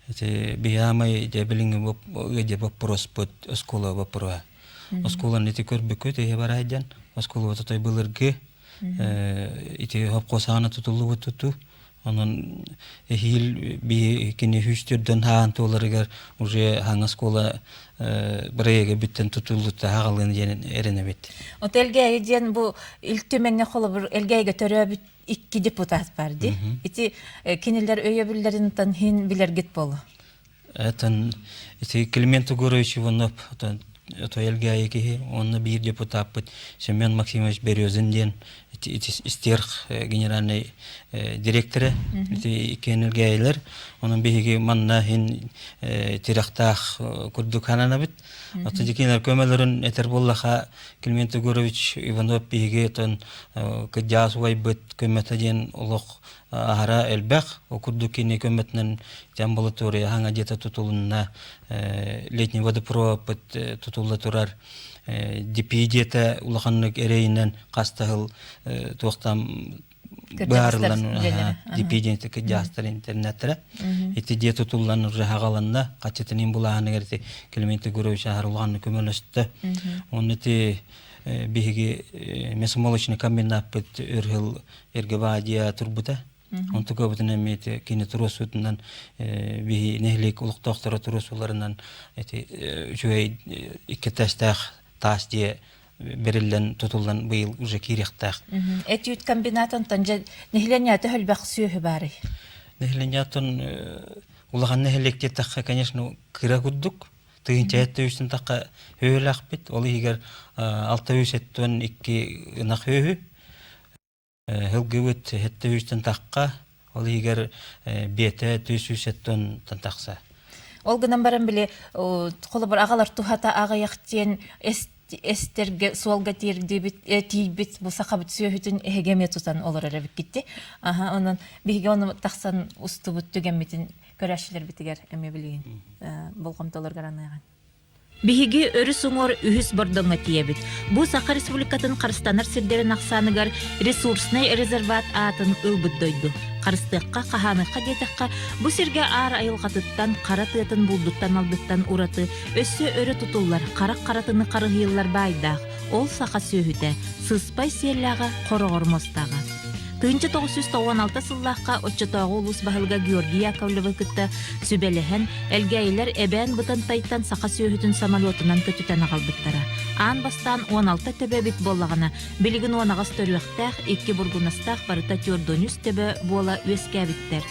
ити биһиамай дьэ билиҥҥи ыадьа боппуруоспут оскуола боппуруоһа оскуоланы ити көрбүккүт иһи барайдьан оскуола тотой былыргы ити хопхуосаана тутуллубут тутуу Онон эһиил биһи кини сүүс хаан туоларыгар уже хаҥа оскуола бырайыага бүттэн тутуллута хаҕалыан диэн эрэнэбит. От Элгээйи диэн бу Ил Түмэҥҥэ холобур Элгээйигэ төрөөбүт икки депутат бар дии. Ити кинилэр өйөбүллэрин хин билэргит болу. Этон ити Климент Егорович Иванов отон. Отой Элгээйи киһи уонна биир депутаппыт Семен Максимович Березин диэн истерх генеральный директора ити иккиэн Элгээйилэр. Онон биһиги манна иһин тирэхтээх курдук хананабыт. Оттон дикинер көмөлөрүн этэр буоллаха Климент Егорович Иванов биһиги отон кыдьаас убайбыт көмөтө диэн олох аһара элбэх. Ол курдук кини көмөтүнэн амбулатория хаҥа дьиэтэ тутулунна, летний водопроводпыт тутулла турар, ДПИ дьиэтэ улаханнык эрэйинэн хас да сыл туохтан быһаарыллан ДПИ диэн кырдьаҕастар интернеттэрэ. Ити дьиэ тутуллан уже хаҕаланна, хаччытын булааһыныгар ити Климент Егорович аһар улаханнык көмөлөстө. Онно ити биһиги мясомолочный комбинаппыт өр сыл эргэ баадьыйа турбута. Онтукабытын эмиэ ити кини туруорсуутунан биһи нэһилиэк олохтоохторо туруорсууларынан ити үчүгэй икки этээстээх таас дьиэ бэриллэн тутуллан быйыл уже киириэхтээх. Этүүт комбинат онтон дьэ нэһилиэнньээтэ элбэх сүөһү баарый? Нэһилиэнньээтон улахан нэһилиэк диэтэххэ, конечно, кыра курдук. Тыһыынча үстэн тахха һөөлэхпит, ол иһигэр 672 ынах һөөһү. Һылгыбыт сэттэ сүүстэн тахха, ол иһигэр биэтэ 470 тахса. Ол гынан баран били холобур аҕалар туһата аҕыйах диэн эстерге суолга тиэрдибит тиийбит бу сахабыт сүөһүтүн эһиги эмиэ тутан олорор эбиккит Аха онон биһиги ону тахсан устубут түгэммитин көрөөччүлэрбитигэр эмиэ билигин болҕомтолоргор аныаҕын. Биһиги өрүс уҥуор үһүс Бордоҥҥо тиийэбит. Бу Саха Республикатын харыстанар сирдэрин ахсааныгар ресурснай резерват аатын ылбыт дойду. Харыстыахха, хаһааныахха диэтэххэ, бу сиргэ аар айылҕатыттан, хара тыатын булдуттан-алдыттан ураты өссө өрө тутуллар, харах харатыны харыһыйыллар баайдаах, ол саха сүөһүтэ, сыспай сиэллээҕэ, хороҕор муостааҕа. 1996 сыллаахха оччотооҕу улуус баһылыга Георгий Яковлевы кытта сүбэлэһэн, Элгээйилэр Эбээн Бытантайтан саха сүөһүтүн самолетунан көтүтэн аҕалбыттара. Аан бастаан 16 төбө эбит буоллаҕына, билигин 18 төрүөхтээх, икки бургунастаах барыта 43 төбө буола үөскээбиттэр.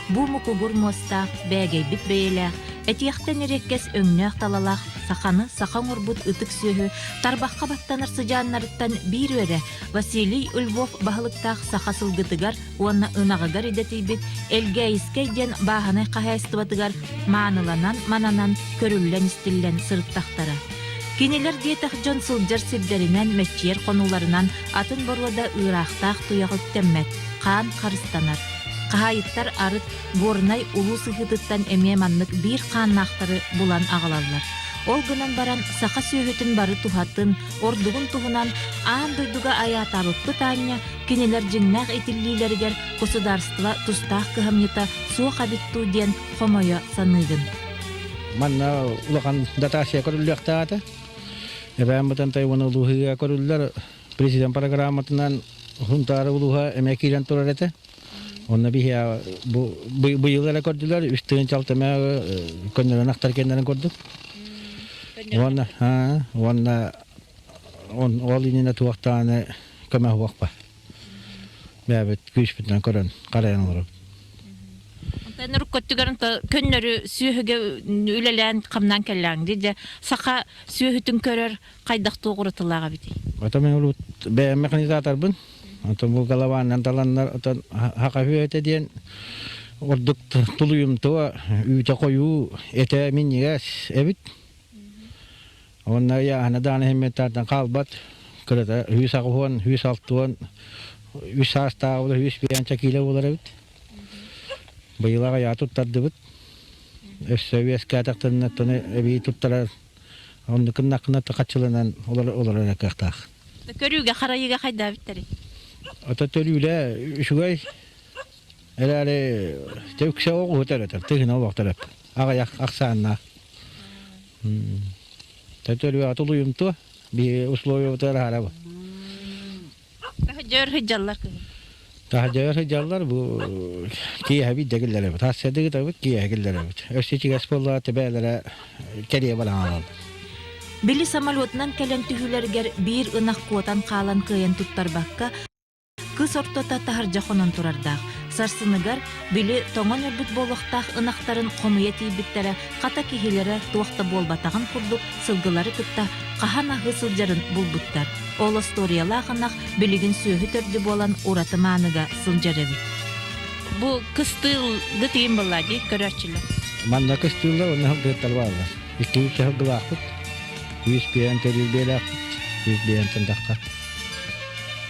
Бу мукугур муостаах, бээгэйбит бэйэлээх, этиэхтэн эриэккэс өҥнөөх талалаах саханы саха оҥорбут ытык сүөһү тарбахха баттанар сыдьааннарыттан биир үөрэ Василий Львов баһылыктаах саха сылгытыгар уонна ынаҕыгар идэтийбит Элгээйискэй диэн бааһынай хаһаайыстыбатыгар мааныланан мананан көрүллэн-истиллэн сырыттахтара. Кинилэр диэтэх дьон сылдьар сирдэринэн, мэччийэр хонууларынан атын боруода ыыраахтаах туйах үктэммэт, хаан харыстанар. Хаһаайыттар арыт Горнай улуу сыһыытыттан эмиэ маннык биир хааннаахтары булан аҕалаллар. Ол гынан баран саха сүөһүтүн бары туһатын, ордугун туһунан аан дойдуга айаатаабыппыт аанньа кинилэр дьиҥнээх итиллиилэригэр государство тустаах кыһамньыта суох эбит дуу диэн хомойо саныыгын. Манна улахан дотация көрүллүөхтээх этэ. Эбээн Бытантай уонна улууһуга көрүллэр президент программатынан Сунтаар улууһа эмиэ киирэн турар этэ. Онно биһи бу быйыл эрэ көрдүлэр, үс тыһыынча алтымэ көннөрөн ахтар кэннэрин көрдүк. Уонна уонна ол иннинэ туохтааны көмө уохпа. Бэбит күүспүтүнэн көрөн харайан олоробут. Онтон уруккөттүгэр көннөрү сүөһүгэ үлэлээн хамнаан кэллээҥ дии саха сүөһүтүн көрөр хайдах туох уратылаах эбитий? Ото мен урут бэйэм механизаторбын. Отон бу голованнан таланнар отон хака үөтэ диэн ордук тулуйумтуо үүтэ хойуу этэ минньигэс эбит. Онно яһана дааны хэмметтартан хаалбат кырата үс аҕыһуон, үс алтуон, үс саастааҕы үс биэнчэ киилэ буолар эбит. Быйыл аҕыйаҕа туттардыбыт. Өссө үөскээтэхтэринэ эбии туттарар Оннук гыннаххына хаччыланан олорор эрэ кыахтаах. Көрүүгэ, харайыыга хайдаабыттарый? Ото төрүүлэ үчүгэй. Эрээри үксэ оҕуһу төрөтөр, тыһына олох төрөп. Аҕыйах ахсааннаах. Төрүүгэ тулуйумтуо, би условиябытыгар аһарабы. Таһырдьа сылдьаллар кыһын. Таһырдьа сылдьаллар бу киэһэ биирдэ киллэрэбит. Хассыады кытабыт киэһэ киллэрэбит. Өссө ичигэс буоллаҕа тэбээлэрэ кэриэ баран хаалаллар. Били самолетунан кэлэн түһүүлэригэр биир ынах куотан хаалан кыайан туттарбакка, кыс ортото таһырдьа хонон турардаах. Сарсыныгар били тоҥон өлбүт буолуохтаах ынахтарын хомуйа тиийбиттэрэ хата киһилэрэ туох да буолбатаҕын курдук сылгылары кытта хаһан аһыы сылдьарын булбуттар. Ол остуоруйалаах ынах билигин сүөһү төрдү буолан ураты мааныга сылдьар эбит. Бу кыстыылгы тиин буолла дии көрөөччүлэр. Манна кыстыыллар уонна сылгыһыттар бааллар. Иккибит сылгылаахпыт, үс биээн төрүүр биэлээхпит, үс биээнтэн тахха.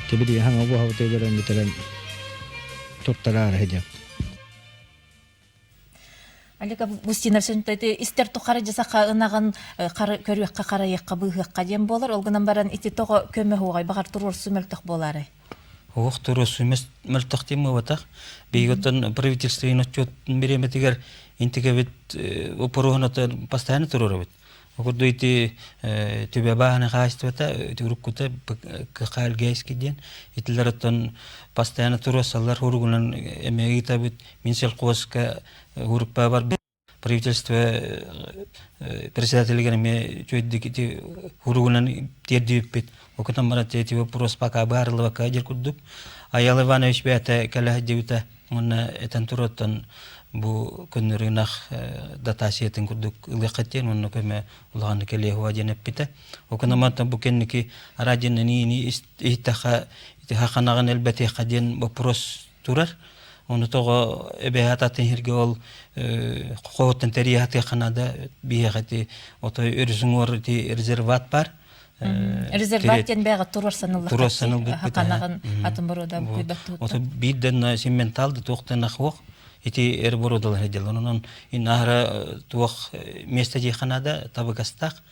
Тибилиһи хаҥа буһабыты өлөрөн бүтэрэн туттараары сылдьабыт. Олег Августинов ити истэр тухары дьасаха ынаҕын көрүөххэ харайыахха быыһыахха диэн буолар. Ол гынан баран ити тоҕо көмө уоҕай баҕар туруорсу мөлтөх буолаарай? Уох туруорсу мөлтөх диэн буолбатах. Биһиги оттон правительственный отчет бириэмэтигэр интикэбит оппоруоһун постоянно туруорабыт. Курдук ити түбэ бааһына хаачыстыбата уруккута КХЛГСки диэн итилэр оттон постоянно туруорсаллар уругунан эмиэ ыытабыт Минсельхозка урукпа бар правительство председателигэр эмиэ үчүгэйдик ити уругунан тиэрдибиппит окутан баран эти вопрос пока баарылыбакка дир курдук Аял Иванович бэйэтэ кэлэ сылдьыбыта уонна этэн туруоттан бу көннөрү ынах дотациятын курдук ылыахха диэн уонна көмө улаханнык кэлиэхуа диэн эппитэ. Окунамантан бу кэнники радионы иһиттэххэ ити хаханаҕын элбэтиэххэ диэн вопрос турар. Ону тоҕо эбэһээт атын сиргэ ол хоһуттан тэрийэ сатыахха наада биһиэхэ ити отой өрүс уҥуор ити резерват бар. Резерват диэн бэйэҕэ туруорсан Туруорсан ылбыппыт. Хаханаҕын атын боруода күйбэт Ото биирдэн симментал да туохтан ахуох ити эр боруодалар дьаллар. Онон иннаара туох место диэххэ наада табыгастаах.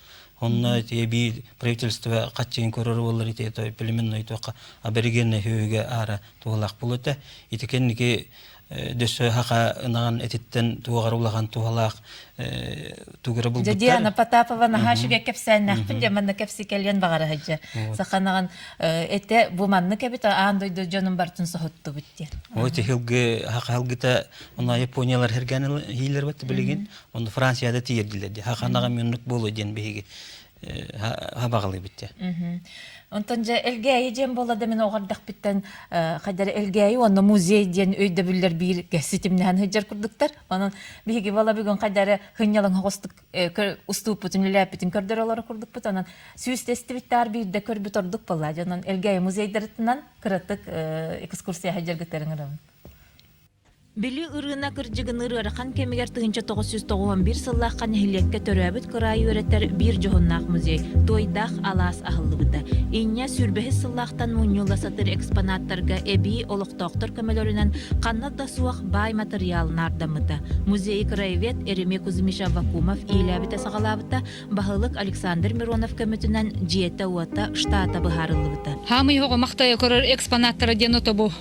Онно ити эбии правительство хаччыгын көрөр буоллар ити племенной туохха аборигенный сүөһүгэ аара туһалаах буолуо Ити кэнники дөссө хаха ынаҕын этиттэн туоҕар улахан туһалаах тугура булбуттар. Диана Потапова наһаа үчүгэй кэпсээннээхпин дьэ манна кэпси кэлиэн баҕара сылдьар. Саханаҕын этэ бу маннык эбит аан дойду дьонун бартын соһуттубут диэн. Ой тихилгы хахалгыта онно Япониялар хергэн хиилер бат билигин онно Францияда тиердилер ди хаханаҕа мүннүк болу диэн биһиги хабаҕалыыбыт дьэ. Онтон дьэ Элгээйи диэн буолла да мин оҕордохпүттэн хайдары Элгээйи уонна музей диэн өйдөбүллэр биир ситимнэһэн сылдьар курдуктар. Онон биһиги буола бүгүн хайдары хынньалаҥ оҕустук устууппутун үлээппитин көрдөр олоро курдукпут. Онон сүүс тестибиттаар биирдэ көрбүт ордук буолла. Онон Элгээйи музейдарытынан кыратык экскурсия сылдьаргыттарын ырабын. Били ырыына кырдьыгыныыр ыарахан кэмигэр 1991 сыллаахха нэһилиэккэ төрөөбүт кыраайы үөрэтэр биир дьоһуннаах музей Туойдаах алаас аһыллыбыта. Инньэ сүүрбэһис сыллаахтан мунньулла сатыыр экспонаттарга эбии олохтоохтор көмөлөрүнэн ханна да суох баай матырыйаал наардаммыта. Музейы краевед Еремей Кузьмич Аввакумов иилээбитэ-саҕалаабыта, баһылык Александр Миронов көмөтүнэн дьиэтэ-уота, штата быһаарыллыбыта. Хаамый оҕо махтайа көрөр экспонаттара диэн отобу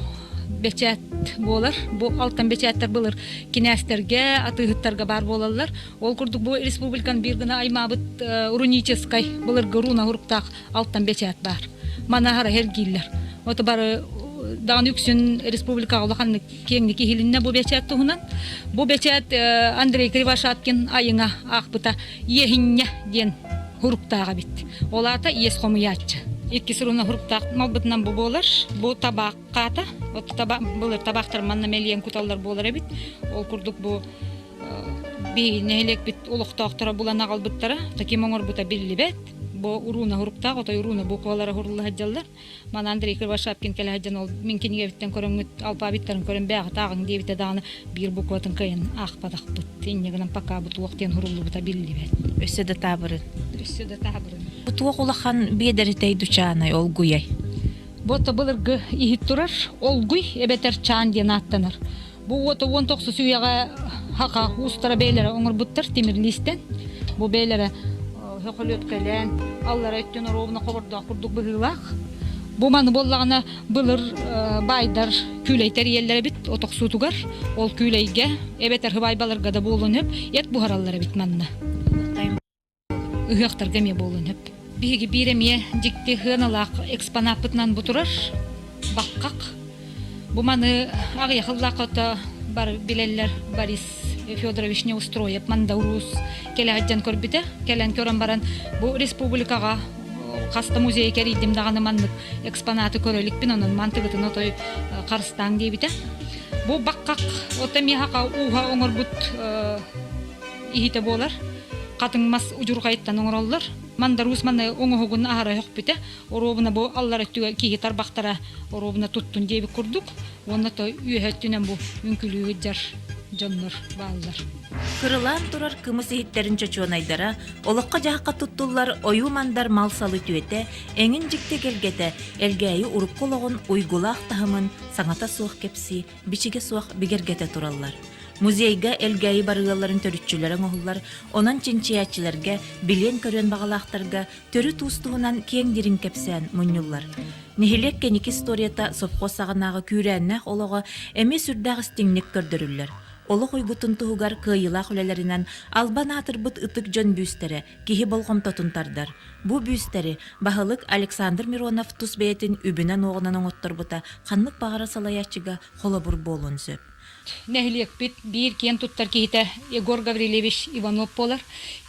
бэчээт буолар. Бу алтан бэчээттэр былыр кинээстэргэ, атыыһыттарга баар буолаллар. Ол курдук бу республиканы биир гына аймаабыт руническай былыргы руна уруктаах алтан бэчээт баар. Маны аһара эргииллэр. Ото бары даҕаны үксүн республикаҕа улаханнык киэҥник иһилиннэ бу бэчээт туһунан. Бу бэчээт Андрей Кривошапкин айыҥа аахпыта Иэһинньэ диэн хуруктаах эбит. Ол аата иэс хомуйааччы. Иккис руна хуруктаах малбытынан бу буолар. Бу табаах хаата. От таба былыр табаахтар манна мэлийэн куталлар буолар эбит. Ол курдук бу биһиги нэһилиэкпит олохтоохторо булан аҕалбыттара. Таким оҥорбута биллибэт. Бу урууна хуруктаах, отой урууна буквалара хурулла сылдьаллар. Маны Андрей Кривошапкин кэлэ сылдьан ол мин кинигэбиттэн көрөҥҥүт алфавиттарын көрөн бээҕит ааҕыҥ диэбитэ даҕаны биир букватын кыайан аахпатахпыт. Инньэ гынан пока бу туох диэн суруллубута биллибэт. Өссө да таабырын. Өссө да таабырын. Бу туох улахан биэдэритэй дучаанай олгуйай? Бу былыргы иһит турар олгуй эбэтэр чаан диэн ааттанар. Бу уота уон тохсус үйэҕэ хаха уустара бэйэлэрэ оҥорбуттар тимирлиистэн. Бу бэйэлэрэ хөкөлүөткэлээн аллара өттүн оруобуна хобордоох курдук быһыылаах. Бу маны буоллаҕына былыр баайдар күүлэй тэрийэллэр эбит отохсуутугар. Ол күүлэйгэ эбэтэр хыбаайбаларга да буолуон сөп эт буһараллар эбит манна. Ыһыахтарга эмиэ буолуон сөп. Биһиги биир эмиэ дьикти сыаналаах экспонаппытынан бу турар баккак. Бу маны аҕыйах ыллаахха бары билэллэр Борис Федорович Неустроев Мандаурус кэлэ сылдьан көрбүтэ. Кэлэн көрөн баран бу республикаҕа хас да музейы кэрийдим даҕаны маннык экспонаты көрө иликпин, онон мантыгытын отой харыстааҥ диэбитэ. Бу баккак ото миэхэ ууһа оҥорбут иһитэ буолар. Хатыҥ мас удьурҕайыттан оҥороллор. Мандаруус манна оҥоһугун аһара өһөхпүтэ. Оруобуна бу аллар өттүгэр киһи тарбахтара оруобуна туттун диэбит курдук. Уонна то үөһэ өттүнэн бу үҥкүлүү сылдьар дьоннор бааллар. Кырылаан турар кымыс иһиттэрин чочуонайдара, олоххо-дьаһахха туттуллар ойуу-мандар мал-сал үтүөтэ, эҥин дьикти эгэлгэтэ, Элгээйи урукку олоҕун уйгулаах таһымын саҥата суох кэпсии, бичигэ суох бигэргэтэ тураллар. Музейга Элгээйи барыылларын төрүччүлэрэ оҥоһуллар, онон чинчийээччилэргэ, билиэн-көрүөн баҕалаахтарга төрүт уус туһунан киэҥ дириҥ кэпсээн мунньуллар. Нэһилиэк кэнники историята совхоз саҕанааҕы күүрээннээх олоҕо эмиэ сүрдээх истиҥник көрдөрүллэр. Олох уйгутун туһугар кыайыылаах үлэлэринэн албан аатырбыт ытык дьон бүүстэрэ киһи болҕомтотун тардар. Бу бүүстэри баһылык Александр Миронов тус бэйэтин үбүнэн-уоҕунан оҥотторбута ханнык баҕарар салайааччыга холобур буолуон сөп. Нэһилиэкпит биир киэн туттар киһитэ Егор Гаврильевич Иванов буолар.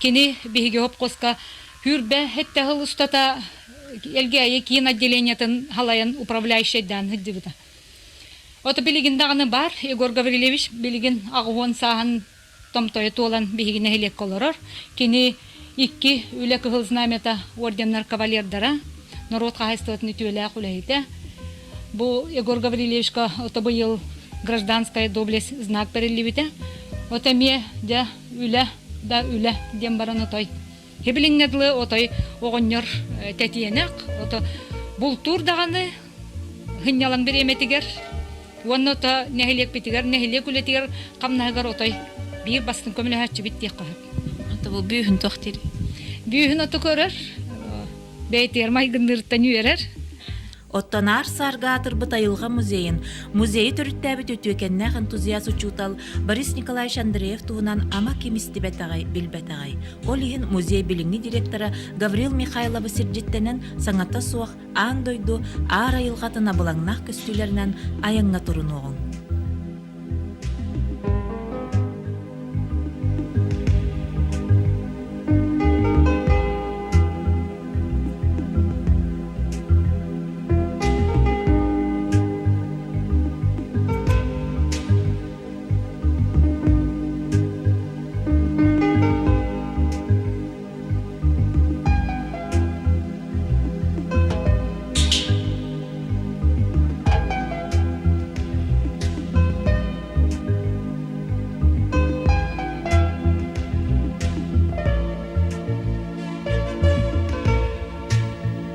Кини биһиги хопкуоска Хүрбэ сэттэ сыл устата Элгээйи киин отделениетын халайан управляющайдаан сылдьыбыта. Ото билигин даҕаны баар Егор Гаврильевич билигин аҕыһуон сааһын томтойо туолан биһиги нэһилиэккэ олорор. Кини икки үлэ кыһыл знамята орденнар кавалердара, норуот хаһаайыстыбатын үтүөлээх үлэһитэ. Бу Егор Гаврильевичка ото быйыл гражданская доблесть знак бэриллибитэ. Ото эмиэ дьэ үлэ да үлэ диэн баран отой Хибилиҥҥэ дылы отой оҕонньор тэтиэнэх, ото бултуур даҕаны сынньалаҥ бириэмэтигэр уонна ото нэһилиэкпитигэр, нэһилиэк үлэтигэр хамнаһыгар отой биир бастыҥ көмөлөһөөччүбүт диэххэ сөп. Ото бу бүүһүн туох диир? Бүүһүн оту көрөр, бэйэтигэр майгынныыртан үөрэр. Оттон аар-саарга аатырбыт айылҕа музейын, музейы төрүттээбит үтүөкэннээх энтузиаст учуутал Борис Николаевич Андреев туһунан ама ким истибэтэҕэй, билбэтэҕэй. Ол иһин музей билиҥҥи директора Гаврил Михайловы сирдьиттэнэн саҥата суох аан дойду аар айылҕатын абылаҥнаах көстүүлэринэн айаҥҥа турунуоҕуҥ.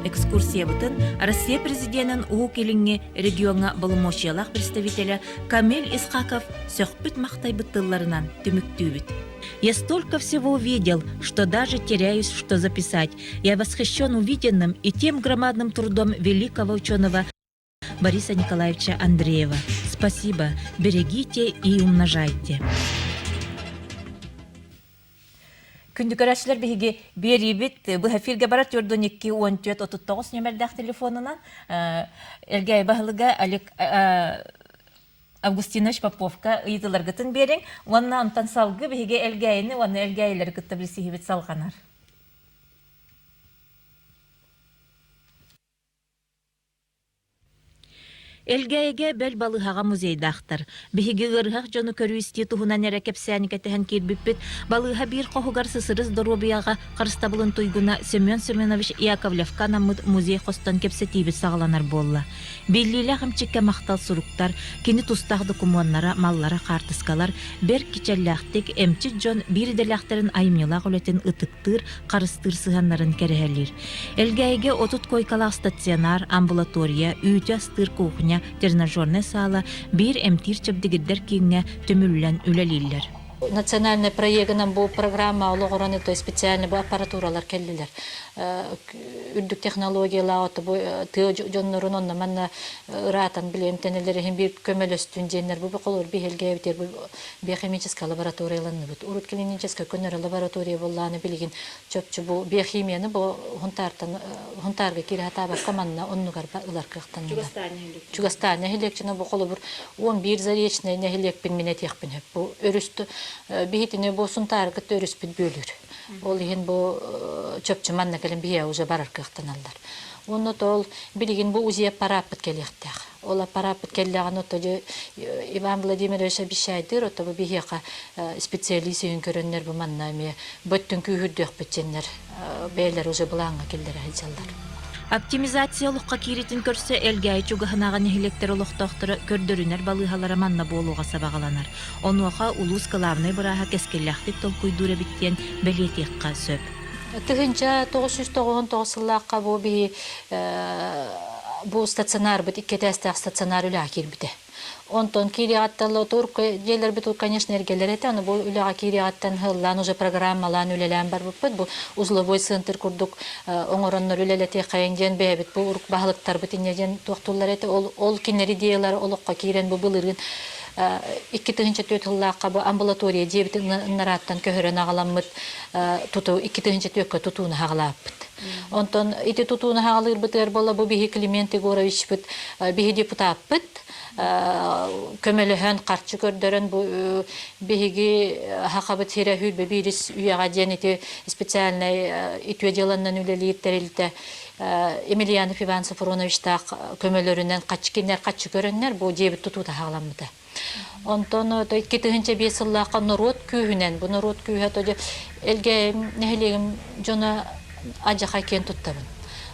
Экскурсиябытын Россия президенин Уһук Илиҥҥи региоҥҥа боломуочуйалаах представителэ Камиль Исхаков сөхпүт-махтайбыт тылларынан түмүктүүбүт. Я столько всего увидел, что даже теряюсь, что записать. Я восхищен увиденным и тем громадным трудом великого ученого Бориса Николаевича Андреева. Спасибо, берегите и умножайте. Күндү көрөөччүлэр биһиги биэриибит бу эфиргэ барар 412 14 39 нүөмэрдээх телефонунан Элгээйи баһылыга Олег Августинович Поповка ыйытыыларгытын биэриҥ уонна онтон салгыы биһиги Элгээйини уонна Элгээйилэри кытта билсиһибит салҕанар. Элгээйигэ бэл балыыһаҕа музейдаахтар. Биһиги ыарыһах дьону көрүү-истии туһунан эрэ кэпсээни кэтэһэн киирбиппит, балыыһа биир хоһугар сысырыс доруобуйаҕа харыстабылын туйгуна Семен Семенович Яковлевка анаммыт музей хостон кэпсэтиибит саҕаланар буолла. Биллиилээх эмчиккэ махтал суруктар, кини тустаах докумуоннара, маллара, хаартыскалар бэрт кичэллээхтик эмчит дьон биир идэлээхтэрин айымньылаах үлэтин ытыктыыр, харыстыыр сыһыаннарын кэрэһэлиир. Элгээйигэ 30 куойкалаах стационар, амбулатория, үүтү астыыр кухня, тренажернай саала, биир эмтиир чэбдигирдэр кииҥҥэ түмүллэн үлэлииллэр. Национальный проегынан бу программа олоҕуран то специальный бу аппаратуралар кэллилэр. Үрдүк технологиялаах ото бу тыа дьоннорун онно манна ыраатан билиэмтэнэлэр иһин биир көмөлөстүн диэннэр бу холор биһилгээбитер бу биохимическая лабораторияланныбыт. Урут клиническая көннөрө лаборатория буоллааны билигин чопчу бу биохимияны бу Хунтаартан Хунтаарга киирэ сатаабакка манна оннугар ылар кыахтаннылар. Чугастаан нэһилиэкчинэ бу холобур 11 заречный нэһилиэкпин мин этиэхпин сөп. Бу өрүстү биһитини бу Сунтаары кытта өрүспүт бөлүр. Ол иһин бу чопчу манна кэлин биһиэ уже барар кыахтаналлар. Онно тол билигин бу УЗИ аппарааппыт кэлиэхтээх. Ол аппарааппыт кэллэҕинэ ото дьэ Иван Владимирович обещайдыыр, ото бу биһиэхэ специалист өйүн көрөннөр бу манна эмиэ бөттүн күүһүрдүөхпүт диэннэр бэйэлэр уже былааҥҥа киллэрэ сылдьаллар. Оптимизация олоххо кииритин көрсө Элгээйи чугаһынааҕы нэһилиэктэр олохтоохторо көрдөрүнэр балыыһалара манна буолуоҕа сабаҕаланар. Онуоха улуус кылаабынай бырааһа кэскиллээхтик толкуйдуур эбит диэн бэлиэтиэххэ сөп. 1999 сыллаахха бу биһи бу стационарбыт икки этээстээх стационар үлэҕэ киирбитэ. Онтон киириэҕиттэн турк дьиэлэрбит конечно эргэлэр этэ, аны бу үлэҕэ киириэҕиттэн ыһыллаан уже программалаан үлэлээн барбыппыт. Бу узловой центр курдук оҥороннор үлэлэтиэххэйиҥ диэн бэйэбит бу урук баһылыктарбыт инньэ диэн туохтууллар этэ. Ол ол кинилэр идеялара олоххо киирэн бу былырыын 2004 сыллаахха бу амбулатория дьиэбитин ынарааттан көһөрөн аҕаламмыт туту 2004 тутууну хаҕалааппыт. Онтон ити тутууну хаҕалыырбытыгар буолла бу биһи Климент Егоровичпыт биһи депутаппыт көмөлөһөн харчы көрдөрөн бу биһиги хахабыт сирэ хүрбэ биирис үйэҕэ диэн ити специальнай үтүө дьыаланнан үлэлиир тэрилтэ Емельянов Иван Софроновичтаах көмөлөрүнэн хаччы кинилэр хаччы көрөннөр бу дьиэбит тутуута хаҕаламмыта. Онтон 2005 сыллаахха норуот күүһүнэн, бу норуот күүһэ то Элгээйим нэһилиэгим дьоно адьаха киэн туттабын.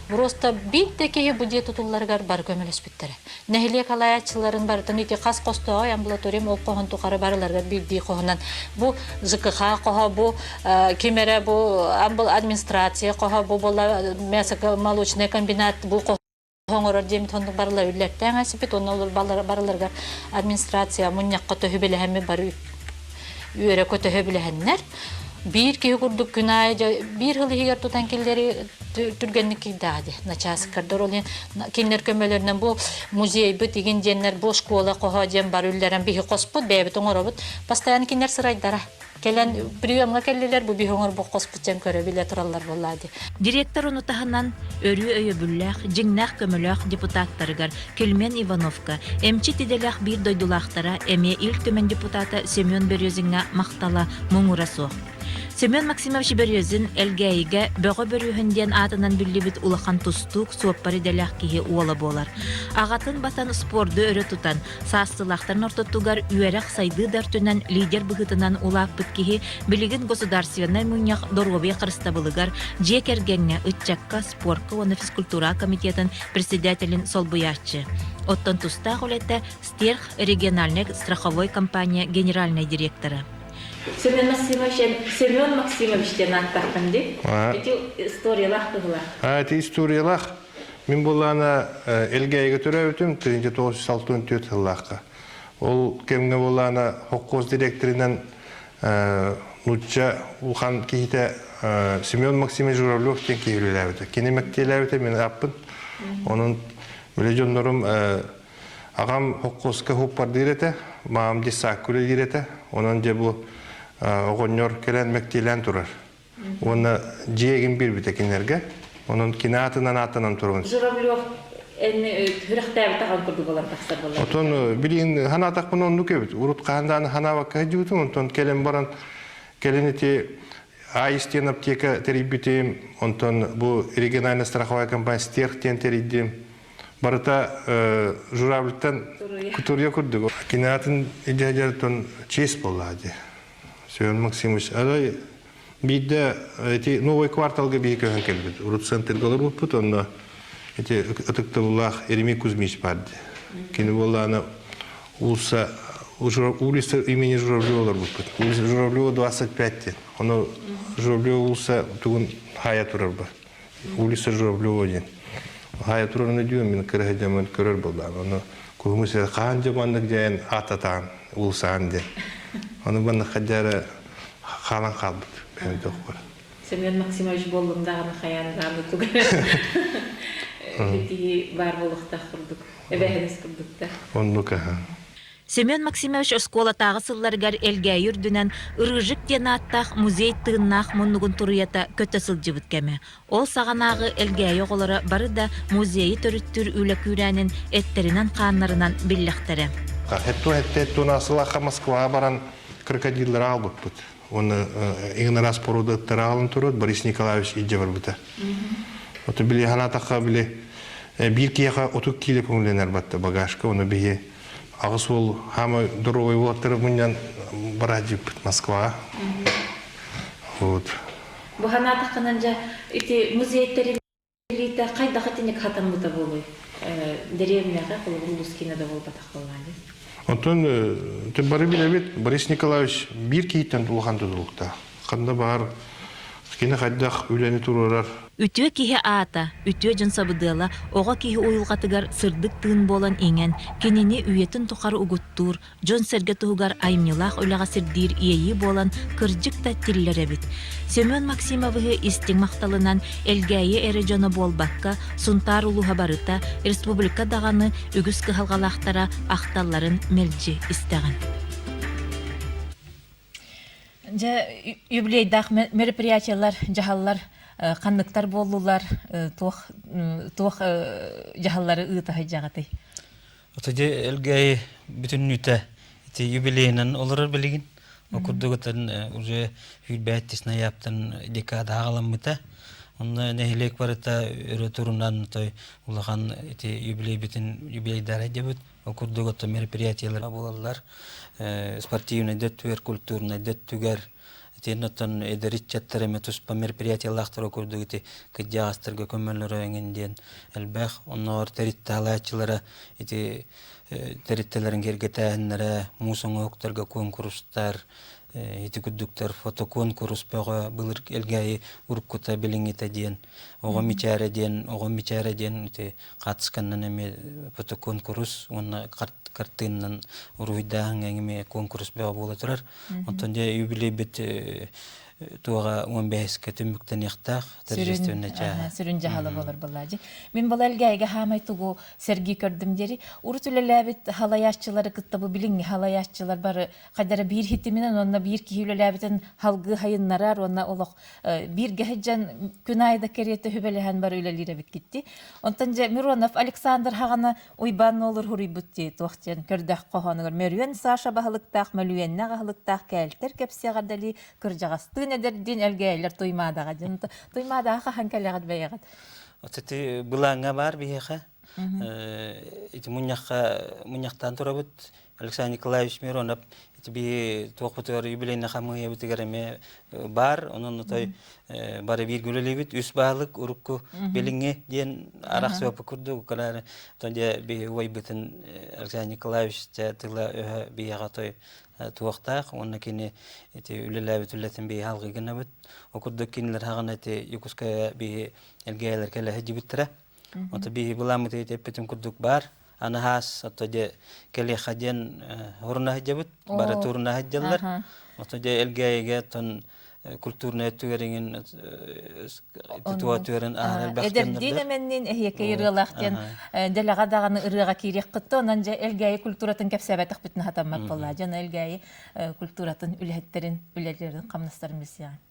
Просто биир да киһи бу дьиэ тутулларыгар бары көмөлөспүттэрэ. Нэһилиэк халайааччыларын барытын ити хас хостооҕой амбулаториям ол хоһун тухары барыларыгар биирдии хоһунан бу ЖКХ хоһо, бу ким эрэ бу администрация хоһо, бу була мясо-молочный комбинат бу оҥорор диэмит оннук барылар үллэртээн ааспыт онно олор барыларыгар администрация мунньахха төһүбэлэһэммит бары үөрэ көтөһө билэһэннэр биир киһи курдук күн аайы биир сыл иһигэр тутан киллэри түргэнник киирдэҕэ дии начааскардар ол кинилэр көмөлөрүнэн бу музейбыт игин диэннэр бу школа хоһо диэн бары үллэрэн биһи хоспут бэйэбит оҥоробут постоянно кинилэр сырайдара Кэлэн приемҥа кэллилэр, бу биһи оҥорбут хоспут дьэн көрө билэ тураллар буоллаа дии. Директор ону таһынан өрүү өйөбүллээх, дьиҥнээх көмөлөөх депутаттарыгар Кельмен Ивановка, эмчит идэлээх биир дойдулаахтара эмиэ Ил Түмэн депутата Семен Березиҥҥа махтала муҥура суох. Семен Максимович Березин Элгээйигэ Бөҕө Бөрүөһүн диэн аатынан биллибит улахан тустуук, суоппар идэлээх киһи уола буолар. Аҕатын батан спорду өрө тутан, Саастыылаахтарын ортотугар үөрэх-сайдыы да өртүнэн лидер быһыытынан улааппыт киһи билигин Государственнай мунньах доруобуйа харыстабылыгар, дьиэ кэргэҥҥэ, ыччакка, спорка уонна физкультура комитетын председателин солбуйааччы. Оттон тустаах үлэтэ Стерх региональнай страховой компания генеральнай директора. Семен Максимович, Семен Максимович диэн ааттааххын дии. Ити историялаах быһыылаах. А, ити историялаах. Мин буоллаҕына Элгээйигэ төрөөбүтүм 1964 сыллаахха. Ол кэмҥэ буоллаҕына холкуос дириэктэринэн нуучча улахан киһитэ Семен Максимович Журавлев диэн киһи үлэлээбитэ. Кини мэктиэлээбитэ мин ааппын. Онон били дьоннорум аҕам холкуоска хуппардыыр этэ, маам десакка үлэлиир этэ. Онон дьэ бу оҕонньор кэлэн мэктиэлээн турар. Уонна дьиэгин биэрбитэ кинилэргэ. Онон кини аатынан ааттанан турабын. Журавлев эн сүрэхтээбит аҕам курдук буолан тахсар буолла. Отон билигин ханаатахпын оннук эбит. Урут хаһан даҕаны ханаабакка сылдьыбытым. Онтон кэлэн баран кэлин ити Айс диэн аптека тэрийбитим. Онтон бу региональная страховая компания Стерх диэн тэрийдим. Барыта Журавльтан кутурья курдук. Кини атын идеялартан честь буолла дии. Семен Максимович, арай биирдэ ити новый кварталга биһи көһөн кэлбит. Урут центрга олорбуппут, онно ити ытыктабыллаах Еремей Кузьмич бар дии. Кини буоллаана улуса улица имени Журавлева олорбуппут. Улица Журавлева 25 диэн. Ону Журавлева улуса тугун хаайа турар бар. Улица Журавлева диэн. Хаайа турарын өйдүүм, мин кыра сылдьаммын көрөр буоллаҕым. Ону куһуҥу сир хаан дьэ маннык дьайан аататаан улусаан диэн. Ону маннык хадьаара хаалан хаалбыт бэйэм тохпор. Семен Максимович буоллум даҕаны хайаан даҕаны тугу киһи баар буолуохтаах курдук, эбээһинэс курдук да. Оннук аха. Семен Максимович оскуолатааҕы сылларыгар Элгээйи үрдүнэн Рыжик диэн ааттаах музей тыыннаах муннугун туруйата көтө сылдьыбыт кэмэ. Ол саҕанааҕы Элгээйи оҕолоро бары да музейы төрүттүүр үлэ күүрээнин эттэринэн-хааннарынан биллэхтэрэ. Хэтту сылаха Москваҕа баран крокодиллары аҕалбыппыт. Уонна иҥин порода ыттары аҕалан турар Борис Николаевич илдьэ барбыта. Ото били ханаатахха били Биир киһиэхэ 30 киилэ көҥүллэнэр батта багажка, ону биһи аҕыс уол хаама доруобай уолаттары мунньан бараадьыппыт Москваҕа. Вот. Бу санаатаххынан дьэ ити музейдэрин Илиитэ хайдах итинник хатаммыта буолуой? Дэриэбинэҕэ холобур улуус киинэ да буолбатах буоллаҕа Онтон бары билэбит, Борис Николаевич биир киһиттэн улахан тутулуктаах. Ханна баар кини хайдах үлэни туруорар. Үтүө киһи аата, үтүө дьон сабыдыала оҕо киһи уйулҕатыгар сырдык тыын буолан иҥэн, кинини үйэтин тухары угуттуур, дьон-сэргэ туһугар айымньылаах үлэҕэ сирдиир иэйии буолан кырдьык да тиллэр эбит. Семен Максимовиһы истиҥ махталынан Элгээйи эрэ дьоно буолбакка, Сунтаар улууһа барыта, республика даҕаны үгүс кыһалҕалаахтара ахталларын мэлдьи истэҕин. Дьэ, юбилейдаах мероприятиелар, дьаһаллар ханныктар буоллулар, туох туох дьаһаллары ыыта сылдьаҕытый? Ото дьэ Элгээйи бүтүннүүтэ ити юбилейынан олорор билигин. Ол курдук ытан уже сүүрбэттис ноябтан декада аҕаламмыта. Онно нэһилиэк барыта өрө турунан той улахан ити юбилейбитин юбилейдара дебит. Ол курдук ото мероприятиелар буолаллар. Спортивнай да өттүгэр, культурнай да өттүгэр Итиэннэ оттон эдэр ыччаттар эмэ туспа мероприятиелаахтара курдук ити кырдьаҕастарга көмөлөрө эҥин диэн элбэх. Оннооҕор тэрилтэ ити тэрилтэлэрин киэргэтээһиннэрэ, муус оҥоһуктарга куонкурустар, ити курдуктар фотокуонкурус бөҕө былыр Элгээйи уруккута билиҥҥитэ диэн оҕо мичээрэ диэн оҕо мичээрэ диэн ити хаартысканнан эмиэ фотокуонкурус уонна картинанан уруһуйдааһыҥҥа эмиэ куонкурус бөҕө буола турар. Онтон дьэ юбилейбит туоҕа 15-кэ түмүктэниэхтээх торжественнай чааһа. Сүрүн дьаһала буолар былаадьы. Мин бала Элгээйигэ хаамай тугу сэргии көрдүм диэри урут үлэлээбит халайааччылары кытта бу билиҥҥи халайааччылар бары хайдара биир хитиминэн уонна биир киһи үлэлээбитин халгыы хайыннарар уонна олох бииргэ сылдьан күн аайы да кэриэтэ хүбэлэһэн бары үлэлиир эбиккитти. Онтон дьэ Миронов Александр хаҕана Уйбаан Нуолур хуруйбут дии туох диэн көрдөөх хоһоонугар Мөрүөн Саша баһылыктаах мөлүйүөннээх аһылыктаах кээлтэр кэпсиэҕэрдэлии кырдьаҕастыын эдэрдиин элгээйилэр Туймаадаҕа диэн Туймаадаҕа хаһан кэлэҕит бэйэҕит? Ити былааҥҥа баар биһиэхэ. Ити мунньахха мунньахтаан турабыт. Александр Николаевич Миронов ити биһи туохпутугар юбилейный хамыыһыйабытыгар эмиэ баар. Онон отой бары бииргэ үлэлиибит. Үс баһылык урукку билиҥҥи диэн арахсыбаппыт курдук. Укалаары оттон дьэ биһи убайбытын Александр Николаевич тыла-өһө биһиэхэ отой туохтаах уонна кини ити үлэлээбит үлэтин биһи алгыы гынабыт. Ол курдук кинилэр хаҕана ити Якутская биһи элгээйэлэр кэлэ сылдьыбыттара. Ото биһи былааммыт эппитин курдук баар. Анаһаас ото дьэ кэлиэхэ диэн хоруна сылдьабыт, бары туруна сылдьаллар. Ото дьэ Элгээйигэ оттон культурнай өттүгэр туа түөрэн аһар элбэх Эдэрдиин эмэнниин эһиэкэй ырыалаах диэн дэлэҕэ даҕаны ырыаҕа киириэххит онон дьэ Элгээйи культуратын кэпсээбэтэхпитин хатаммат буолла. Дьон Элгээйи культуратын үлэһиттэрин үлэлэрин хамнастарын билсиэҕин.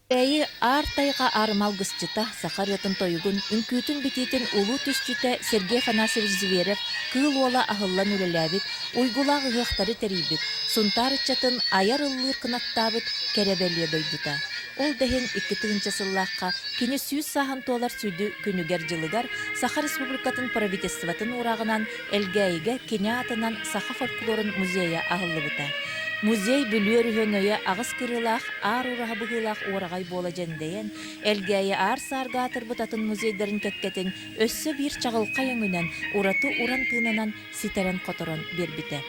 Эйи аар тайҕа аарыма алгысчыта, саха ырыатын тойугун, үҥкүүтүн-битиитин улуу түсчүтэ Сергей Афанасьевич Зверев Кыыл Уола аһыллан үлэлээбит, уйгулаах ыһыахтары тэрийбит, Сунтаар ыччатын айар ыллыыр кынаттаабыт кэрэ-бэлиэ дойдута. Ол да иһин 2000 сыллаахха кини 100 сааһын туолар сүдү күнүгэр-дьылыгар Саха Республикатын правительствотын уурааҕынан Элгээйигэ кини аатынан саха фольклорун музейа аһыллыбыта. Музей Бүлүү өрүһүн өйө аҕыс кырыылаах аар ураһа быһыылаах уораҕай буола дьэндэйэн, Элгээйи аар-саарга аатырбыт атын музейдарын кэккэтин өссө биир чаҕылхай өҥүнэн, ураты уран тыынынан ситэрэн-хоторон биэрбитэ.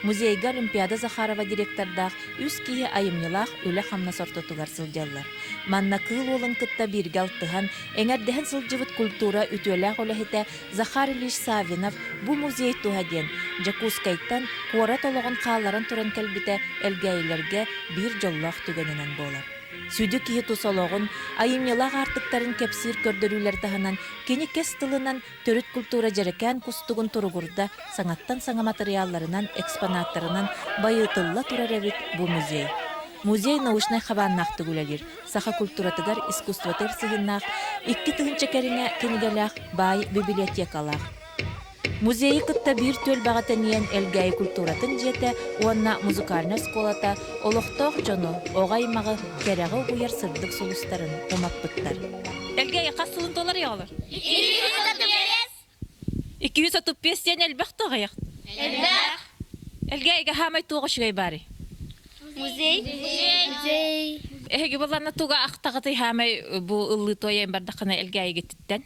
Музейга Олимпиада Захарова директордаах үс киһи айымньылаах үлэ-хамнас ортотугар сылдьаллар. Манна Кыыл Уолун кытта бииргэ алтыһан, эҥэрдэһэн сылдьыбыт культура үтүөлээх үлэһитэ Захар Ильич Саввинов бу музей туһа диэн Дьокуускайтан куорат олоҕун хаалларан туран кэлбитэ Элгээйилэргэ биир дьоллоох түгэнинэн буолар. Сүдү киһи тус олоҕун, айымньылаах аартыктарын кэпсиир көрдөрүүлэр таһынан кини кэс тылынан төрүт культура дьэрэкээн кустугун туругурда саҥаттан саҥа матырыйаалларынан, экспонаттарынан байытылла турар эбит бу музей. Музей научнай хабааннаахтык үлэлиир, саха культуратыгар, искусствотыгар сыһыаннаах 2000 кэриҥэ кинигэлээх баай библиотекалаах. Музейы кытта биир түөлбэҕэ тэнийэн Элгээйи культуратын дьиэтэ уонна музыкальнай оскуолата олохтоох дьону, оҕо аймаҕы кэрэҕэ угуйар сырдык сулустарын умаппыттар. Элгээйи хас сылын туолар оҕолор? 235 диэн элбэх да аҕыйах? Элбэх. Элгээйигэ хаамай туох үчүгэй баарый? Музей. Музей. Эһиги баланна туга ахтаҕытый хаамай бу ыллыы туойан бардаххына Элгээйигиттэн?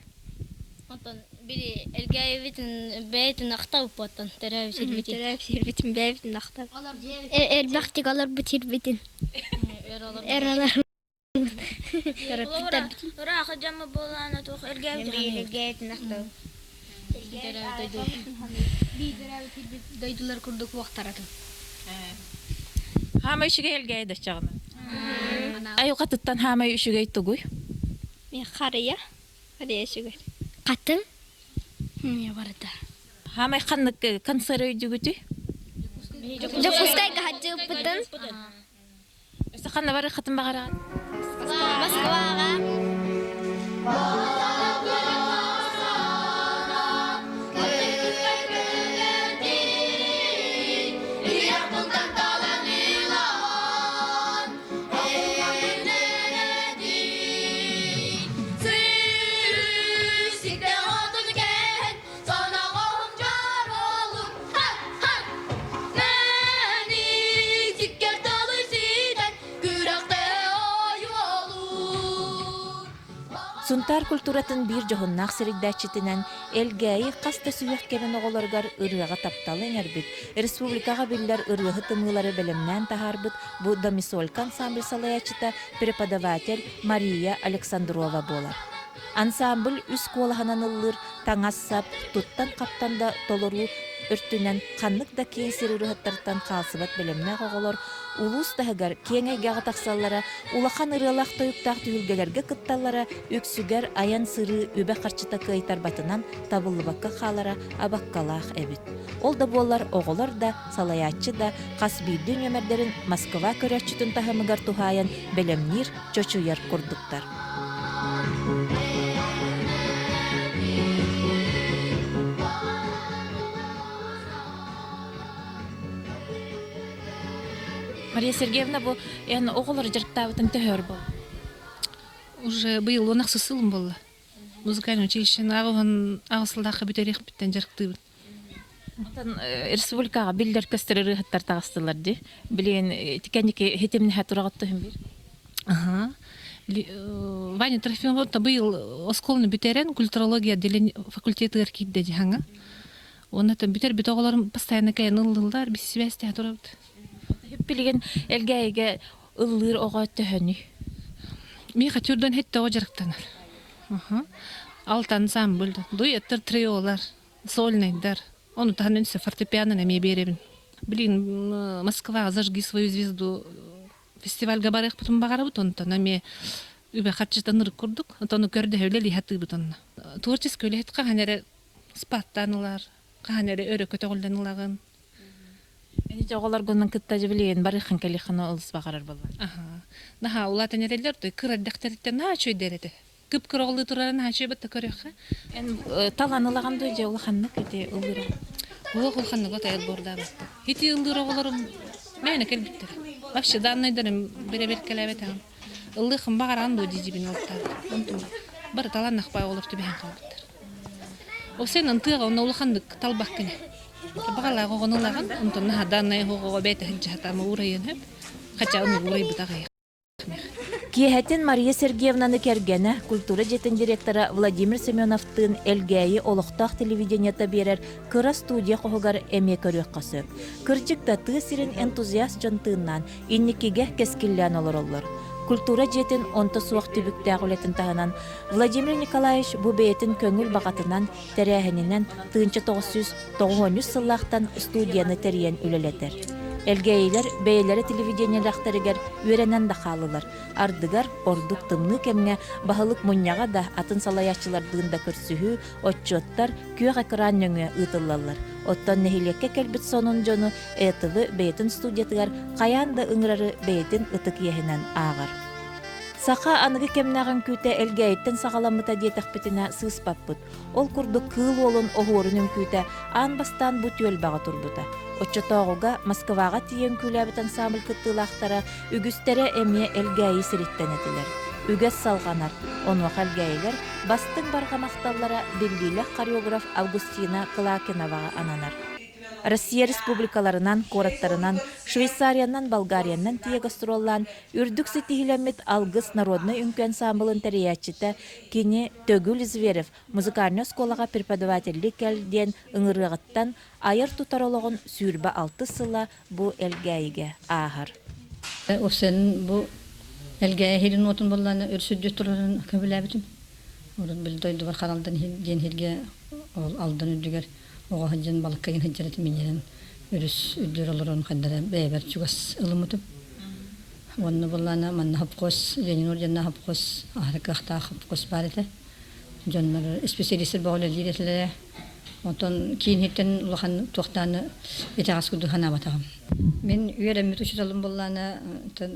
Онтон били Элгээйибитин бэйэтин ахтабыппыттан төрөөбүт сирбитин. Төрөөбүт сирбитин бэйэбитин ахтабыт. Элбэхтик олорбут сирбитин. Эр олор Ыраах дьамма буолаана туох элгээбит ахтабыт. Дойдулар курдук уохтаратын. Хаамай үчүгэй элгээйи даччаҕына. Айылҕатыттан хаамай үчүгэй тугуй? Мен харыйа. Харыйа үчүгэй. Хатыҥ. Барыта. Хаамай ханнык концерт өйдүгүтүй? Дьокуускайга хадьыыппытын. Өссө ханна барыаххытын баҕараҕыт? Москваҕа. Сунтаар культуратын биир дьоһуннаах сирийдээччитинэн Элгээйи хас да сүһүөх кэмин оҕолоругар ырыаҕа тапталы иҥэрбит, республикаҕа биллэр ырыаһыт ымыылары бэлэмнээн таһаарбыт бу Домисолька ансамбль салайааччыта преподаватель Мария Александрова буолар. Ансамбль үс куолаһынан ыллыыр таҥас-сап, туттан-хаптан да толоруу өртүнэн ханнык да киэҥ сир ырыаһыттарыттан хаалсыбат бэлэмнээх оҕолор улуус таһыгар киэҥ эйгэҕэ тахсаллара, улахан ырыалаах-тойуктаах түһүлгэлэргэ кытталлара үксүгэр айан-сырыы үбэ-харчыта кыайтарбатынан табыллыбакка хаалара абаккалаах эбит. Ол да буоллар оҕолор да, салайааччы да хас биирдии нүөмэрдэрин Москва көрөөччүтүн таһымыгар туһаайан бэлэмниир, чочуйар курдуктар. Мария Сергеевна, бу эн оҕолор дьарыктаабытын төһөр бол? Уже быйыл он ахсыс сылым буолла. Музыкальный училищены аҕыһын аҕыс сылдаахха бүтэриэхпиттэн дьарыктыыбын. Онтон республикаҕа биллэр көстөр ырыаһыттар таҕыстылар дии. Билигин ити хитимнэһэ тураҕыт түһүн биир. Аха. Ваня Трофимов быйыл оскуоланы бүтэрэн культурология отделение факультетыгар киирдэ дьаһаҥа. Уонна бүтэр бүт оҕолорум постоянно кэлэн ыллыллар, биси связьтэһэ турабыт. Билигин Элгээйигэ ыллыыр оҕо төһөнүй? Миэхэ түрдөн хетте оҕо дьарыктанар. Алта ансамбль, дуэттар, триолар. Сольнайдар. Ону таһынан өссө фортепианон эмиэ биэрэбин. Блин, Москваҕа «Зажги свою звезду» фестивальга барыахпытын баҕарабыт, онтон эмиэ үбэ харчытан ырык курдук. Онтон көрдөһө үлэлии сатыыбыт онно. Творческий үлэһит хаһан эрэ спаттаан ылар, хаһан эрэ өрө көтөҕүллэн ылаҕын. Ити оҕолоргунан кытта билигин барыаххын кэлиэххин олус баҕарар буолла. Аха. Наһаа улаатан эрэллэр, кыра эрдэхтэриттэн наһаа үчүгэйдэр этэ. Кып-кыра оҕолуу турарын хаачыйбыт да көрүөххэ. Эн талан ылаҕын дуу дьэ улаханнык ити ыллыыр Уох улаханнык от отбордаабаттар. Ити ыллыыр оҕолорум мээнэ кэлбиттэр. Вообще данныйдарым бэрэбиэркэлээбэтэҕим. Ыллыахым баҕараҕын дуо дии-дьибин уолтаабыт. Онтум бары талааннахпай оҕолор түбэһэн хаалбыттар. Ол сен антыаҕа онно улаханнык талбаккын. Баҕалаах оҕону ылаҕын, онтон наһаа даннай оҕоҕо бэйэтэ сылдьаһатаама уурайыан сөп. Хотя ону уурайбыт аҕыйах. Киэһэтин Мария Сергеевнаны кэргэнэ, культура дьиэтин директора Владимир Семеновтыын Элгээйи олохтоох телевидениета биэрэр кыра студия хоһугар эмиэ көрүөххэ сөп. Кырдьык да, тыа сирин энтузиаст дьон тыыннаан, инникигэ кэскиллээн олороллор. Культура дьиэтин онто суох түбүктээх үлэтин таһынан Владимир Николаевич бу бэйэтин көҥүл баҕатынан, тэрээһининэн 1993 сыллаахтан студияны тэрийэн үлэлэтэр. Элгээйилэр бэйэлэрэ телевидениелээхтэригэр үөрэнэн да хааллылар. Ардыгар, ордук тымныы кэмҥэ, баһылык мунньаҕа да, атын салайааччылардыын да көрсүһүү, отчуоттар күөх экран нөҥүө ыытыллаллар. Оттон нэһилиэккэ кэлбит сонун дьону ЭТВ бэйэтин студиятыгар хайаан да ыҥырары бэйэтин ытык иэһинэн ааҕар. Саха аныгы кэмнээх үҥкүүтэ Элгээйиттэн саҕаламмыта диэтэхпитинэ сыыспаппыт. Ол курдук Кыыл Уолун оһуорун үҥкүүтэ аан бастаан бу түөлбэҕэ турбута. Оччотооҕуга Москваҕа тиийэ үҥкүүлээбит ансамбль кыттыылаахтара үгүстэрэ эмиэ Элгээйи сириттэн этилэр. Үгэс салҕанар. Онуоха элгээйилэр бастыҥ барҕа махталлара биллиилээх хореограф Августина Клакиноваҕа ананар. Россия республикаларынан, куораттарынан, Швейцариянан, Болгариянан тиийэ гастроллаан үрдүк ситиһиилэммит Алгыс народнай үҥкүү ансаамбылын тэрийээччитэ кини Төгүл Зверев музыкальнай оскуолаҕа преподавателлии кэл диэн ыҥырыаҕыттан айар-тутар олоҕун 26 сыла бу Элгээйигэ ааһар. Уопсайынан бу Элгээйи иһирин уотун буоллаана өрүс үрдүк турарын көбүлээбитим. Урут били дойдубар Харалдан диэн иһиргэ ол Алдан үрдүгэр оҕо сылдьан балыкка игин сылдьар этим иннинэн өрүс үрдүгэр олорон хайдара бэйэбэр чугас ылыммытым. Уонна буоллаана манна хопхуос Ленин орденнаах хопхуос аһары кыахтаах хопхуос баар этэ. Дьоннор исписэлиистэр бөҕө үлэлиир этилэрэ. Онтон киин иһиттэн улахан туохтааны итэҕэс курдук санаабатаҕым. Мин үөрэммит учууталым буоллаана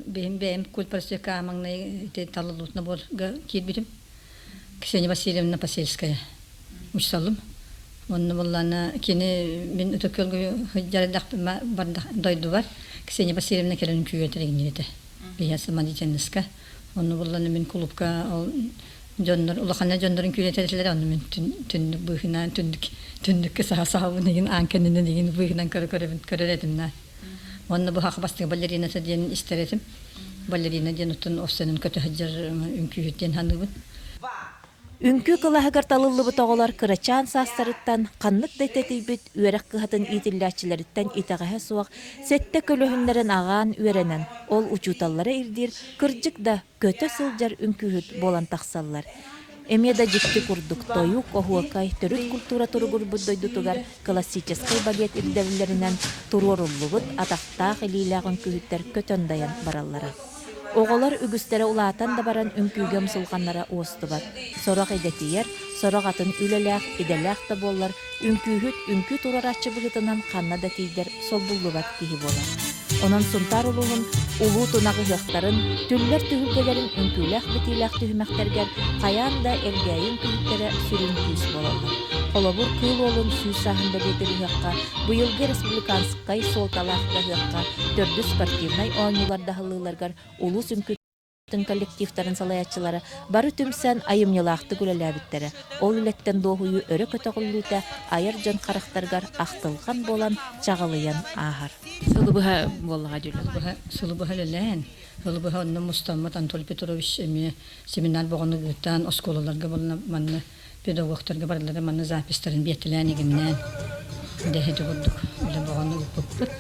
бэйэм бэйэм культпросвекка маҥнай талыллыбыт наборга киирбитим. Ксения Васильевна Посельская учууталым. Онно буоллаана кини мин Ытык Күөлгэ сылдьар бардах дойдубар Ксения Васильевна кэлэн үҥкүүгэ тэригиннир этэ. Биһиэхэ самодеятельноска. Онно буоллаана мин кулуупка ол дьоннор улахана дьоннорун күүлэтэр этилэр онно мин түннүк быыһынан түннүк түннүккэ саха сахабын игин аан кэннинэн игин быыһынан көрө көрөбүн көрөр этим на уонна бу саха бастакы балерината диэн истэр этим балерина диэн оттон офсенын көтө сылдьар үҥкүүһүт диэн саныыбын. Үҥкүү кылааһыгар талыллыбыт оҕолор кырачаан саастарыттан ханнык да идэтийбит үөрэх кыһатын иитиллээччилэриттэн итэҕэһэ суох сэттэ көлөһүннэрин аҕаан үөрэнэн, ол учууталлара ирдиир кырдьык да көтө сылдьар үҥкүүһүт буолан тахсаллар. Эмиэ да дьикти курдук тойук, оһуокай, төрүт культура туругурбут дойдутугар классическай балет ирдэбиллэринэн туруоруллубут атахтаах-илиилээх үҥкүүһүттэр көтөн дайан бараллара. Оҕолор үгүстэрэ улаатан да баран үҥкүүгэ умсулҕаннара уостубат. Сорох идэтийэр, сорох атын үлэлээх, идэлээх да буоллар, үҥкүүһүт үҥкүү туруорааччы быһыытынан ханна да тиийдэр солбуллубат киһи буолар. Онон Сунтаар улууһун улуу тунах ыһыахтарын, түллэр түһүлгэлэрин үҥкүүлээх-битиилээх түһүмэхтэригэр хайаан да Элгээйи үҥкүүһүттэрэ сүрүн күүс буолаллар. Холобур, Кыыл Уолун сүүс сааһын бэлиэтиир ыһыахха быйылгы республиканскай суолталаах да ыһыахха төрдүс спортивнай оонньуулар даһаллыыларыгар улуус үҥкүүтүн коллективтарын салайааччылара бары түмсэн айымньылаахтык үлэлээбиттэрэ. Ол үлэттэн дуоһуйуу өрө көтөҕүллүүтэ айар дьон харахтарыгар ахтылҕан буолан чаҕылыйан ааһар. Сылы быһа буоллаҕа дьүлэ. Сылы быһа үлэлээн, сылы быһа онно мустаммыт Анатолий Петрович эмиэ семинар боҕону ыытан оскуолаларга буолла манна педагогтарга барылара манна записьтарын биэртэлээн игиннээн дэһити курдук үлэ боҕону ыыппыппыт.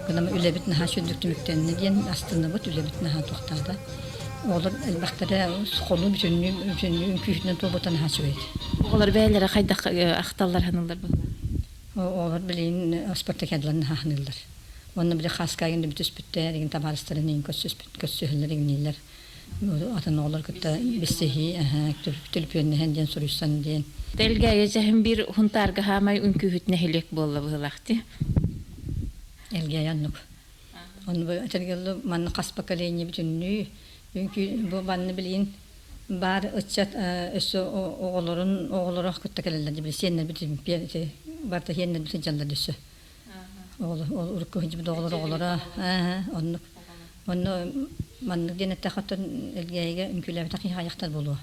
Гынан үлэбит наһаа сүрдүк түмүктэннэ диэн астынныбыт, үлэбит наһаа тохтоото. Оҕолор элбэхтэрэ холу бүтүннүү бүтүннүү үҥкүүһүнэн туолбута наһаа үчүгэй. Оҕолор бэйэлэрэ хайдах ахталлар саныыллар быһыылаах? Оҕолор билигин спартакиадалар наһаа саныыллар. Уонна били хааскайын да бүтүспүттэр, игин табаарыстарын игин көрсүспүт көрсүһэллэр игиннииллэр. Атын оҕолор кытта билсиһии, төлөпүөннэһэн диэн суруйсан диэн. Элгээйи дьэһин биир Хунтаарга хаамай үҥкүүһүт нэһилиэк буолла быһыылаах дии. Элгээйи оннук. Онну бу этэргэллэ манна хас поколение бүтүннүү үҥкүү бу манна билигин баар ыччат өссө оҕолорун оҕолоро кытта кэлэллэр дии били сиэннэр бүтүн барыта сиэннэр сылдьаллар өссө. Ол урукку сылдьыбыт оҕолор оҕолоро оннук Онно маннык диэн эттэххэ оттон Элгээйигэ үҥкүүлээбэтэх киһи аҕыйахтар буолуо.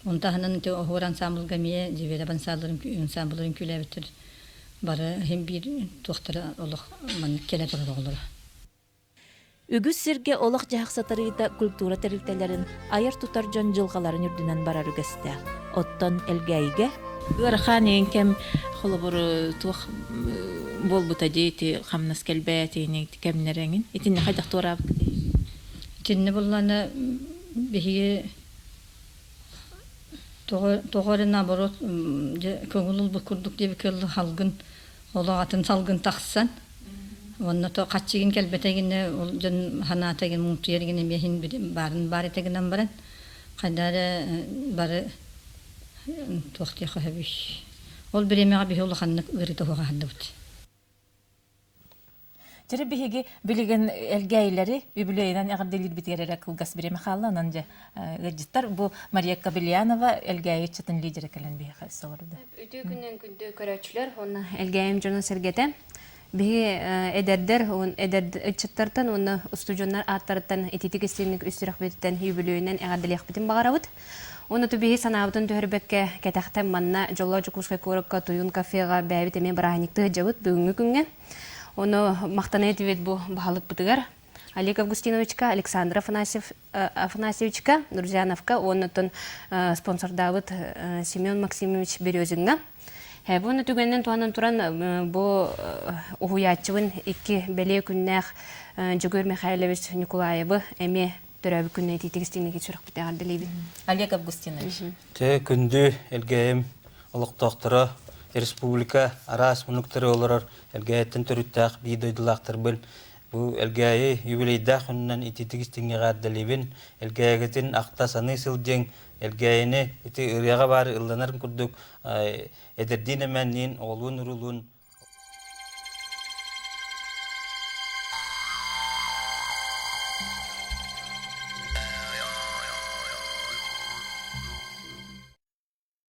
Ону таһынан ити оһуор ансаамбылга эмиэ Дьибиэрэп ансаамбылын үҥкүүлээбиттэр бары иһин биир туохтара олох маннык кэлэ турар оҕолоро. Үгүс сиргэ олох-дьаһах сатарыыта культура тэрилтэлэрин айар-тутар дьон дьылҕаларын үрдүнэн барар үгэстээх. Оттон Элгээйигэ Ыарахан иһин кэм холобур туох буолбута дии ити хамнас кэлбээтиини кэмнэр эҥин итиннэ хайдах туораабыккытый? Итиннэ буллаана биһиги тоҕо тоҕо эрэ наоборот дьэ көҥүл ылбыт курдук диэбиккэ дылы салгын олох атын салгын тахсан уонна то хаччыгын кэлбэтэ гинэ ол дьон санаата гин муҥтуйар гин эмиэ иһин баарын баар этэ гынан баран хайда эрэ бары туох диэххэ сөбүй ол бириэмэҕэ биһи улаханнык ыарыыта суох аһардыбыт. Чэрэ биһиги билигин Элгээйилэри үбүлүөйүнэн эҕэрдэлиирбитигэр эрэ кылгас бириэмэ хаалла. Онон дьэ ыалдьыттар бу Мария Кобельянова Элгээйи ыччатын лидерэ кэлэн биһиэхэ өссө олордо. Үтүө күнүнэн күндү көрөөччүлэр уонна Элгээйим дьонун-сэргэтэ. Биһи эдэрдэр эдэр ыччаттартан уонна устудьуоннар ааттарыттан ититик истиҥник үс сүрэхпититтэн үбүлүөйүнэн эҕэрдэлиэхпитин баҕарабыт. Уонна биһи санаабытын түһэрбэккэ кэтэхтэн манна Дьоллоох Дьокуускай куоракка Туйун кафеҕа бэйэбит эмиэ бырааһынньыктыы сылдьабыт бүгүҥҥү күҥҥэ. Ону махтана этибит бу баһылыкпытыгар Олег Августиновичка, Александр Афанасьев, Афанасьевичка, Друзьяновка уонна оттон спонсордаабыт Семен Максимович Березиҥҥа. Буну түгэнинэн туһанан туран бу уһуйааччыбын икки бэлиэ күннээх Дьөгүөр Михайлович Ньукулаевы эмиэ төрөөбүт күнүнэн итиитик истиҥник сүрэхпит эҕэрдэлиибин. Олег Августинович. Тэ күндү Элгээйим олохтоохторо республика араас муннуктары олорор Элгээйиттэн төрүттээх биир дойдулаахтарбын бу Элгээйи юбилейдаах күнүнэн итиитик истиҥҥэ эҕэрдэлиибин. Элгээйигитин ахта саныы сылдьыҥ. Элгээйини ити ырыаҕа баар ылланарын курдук эдэрдиин эмэнниин, оҕолуун-уруулуун.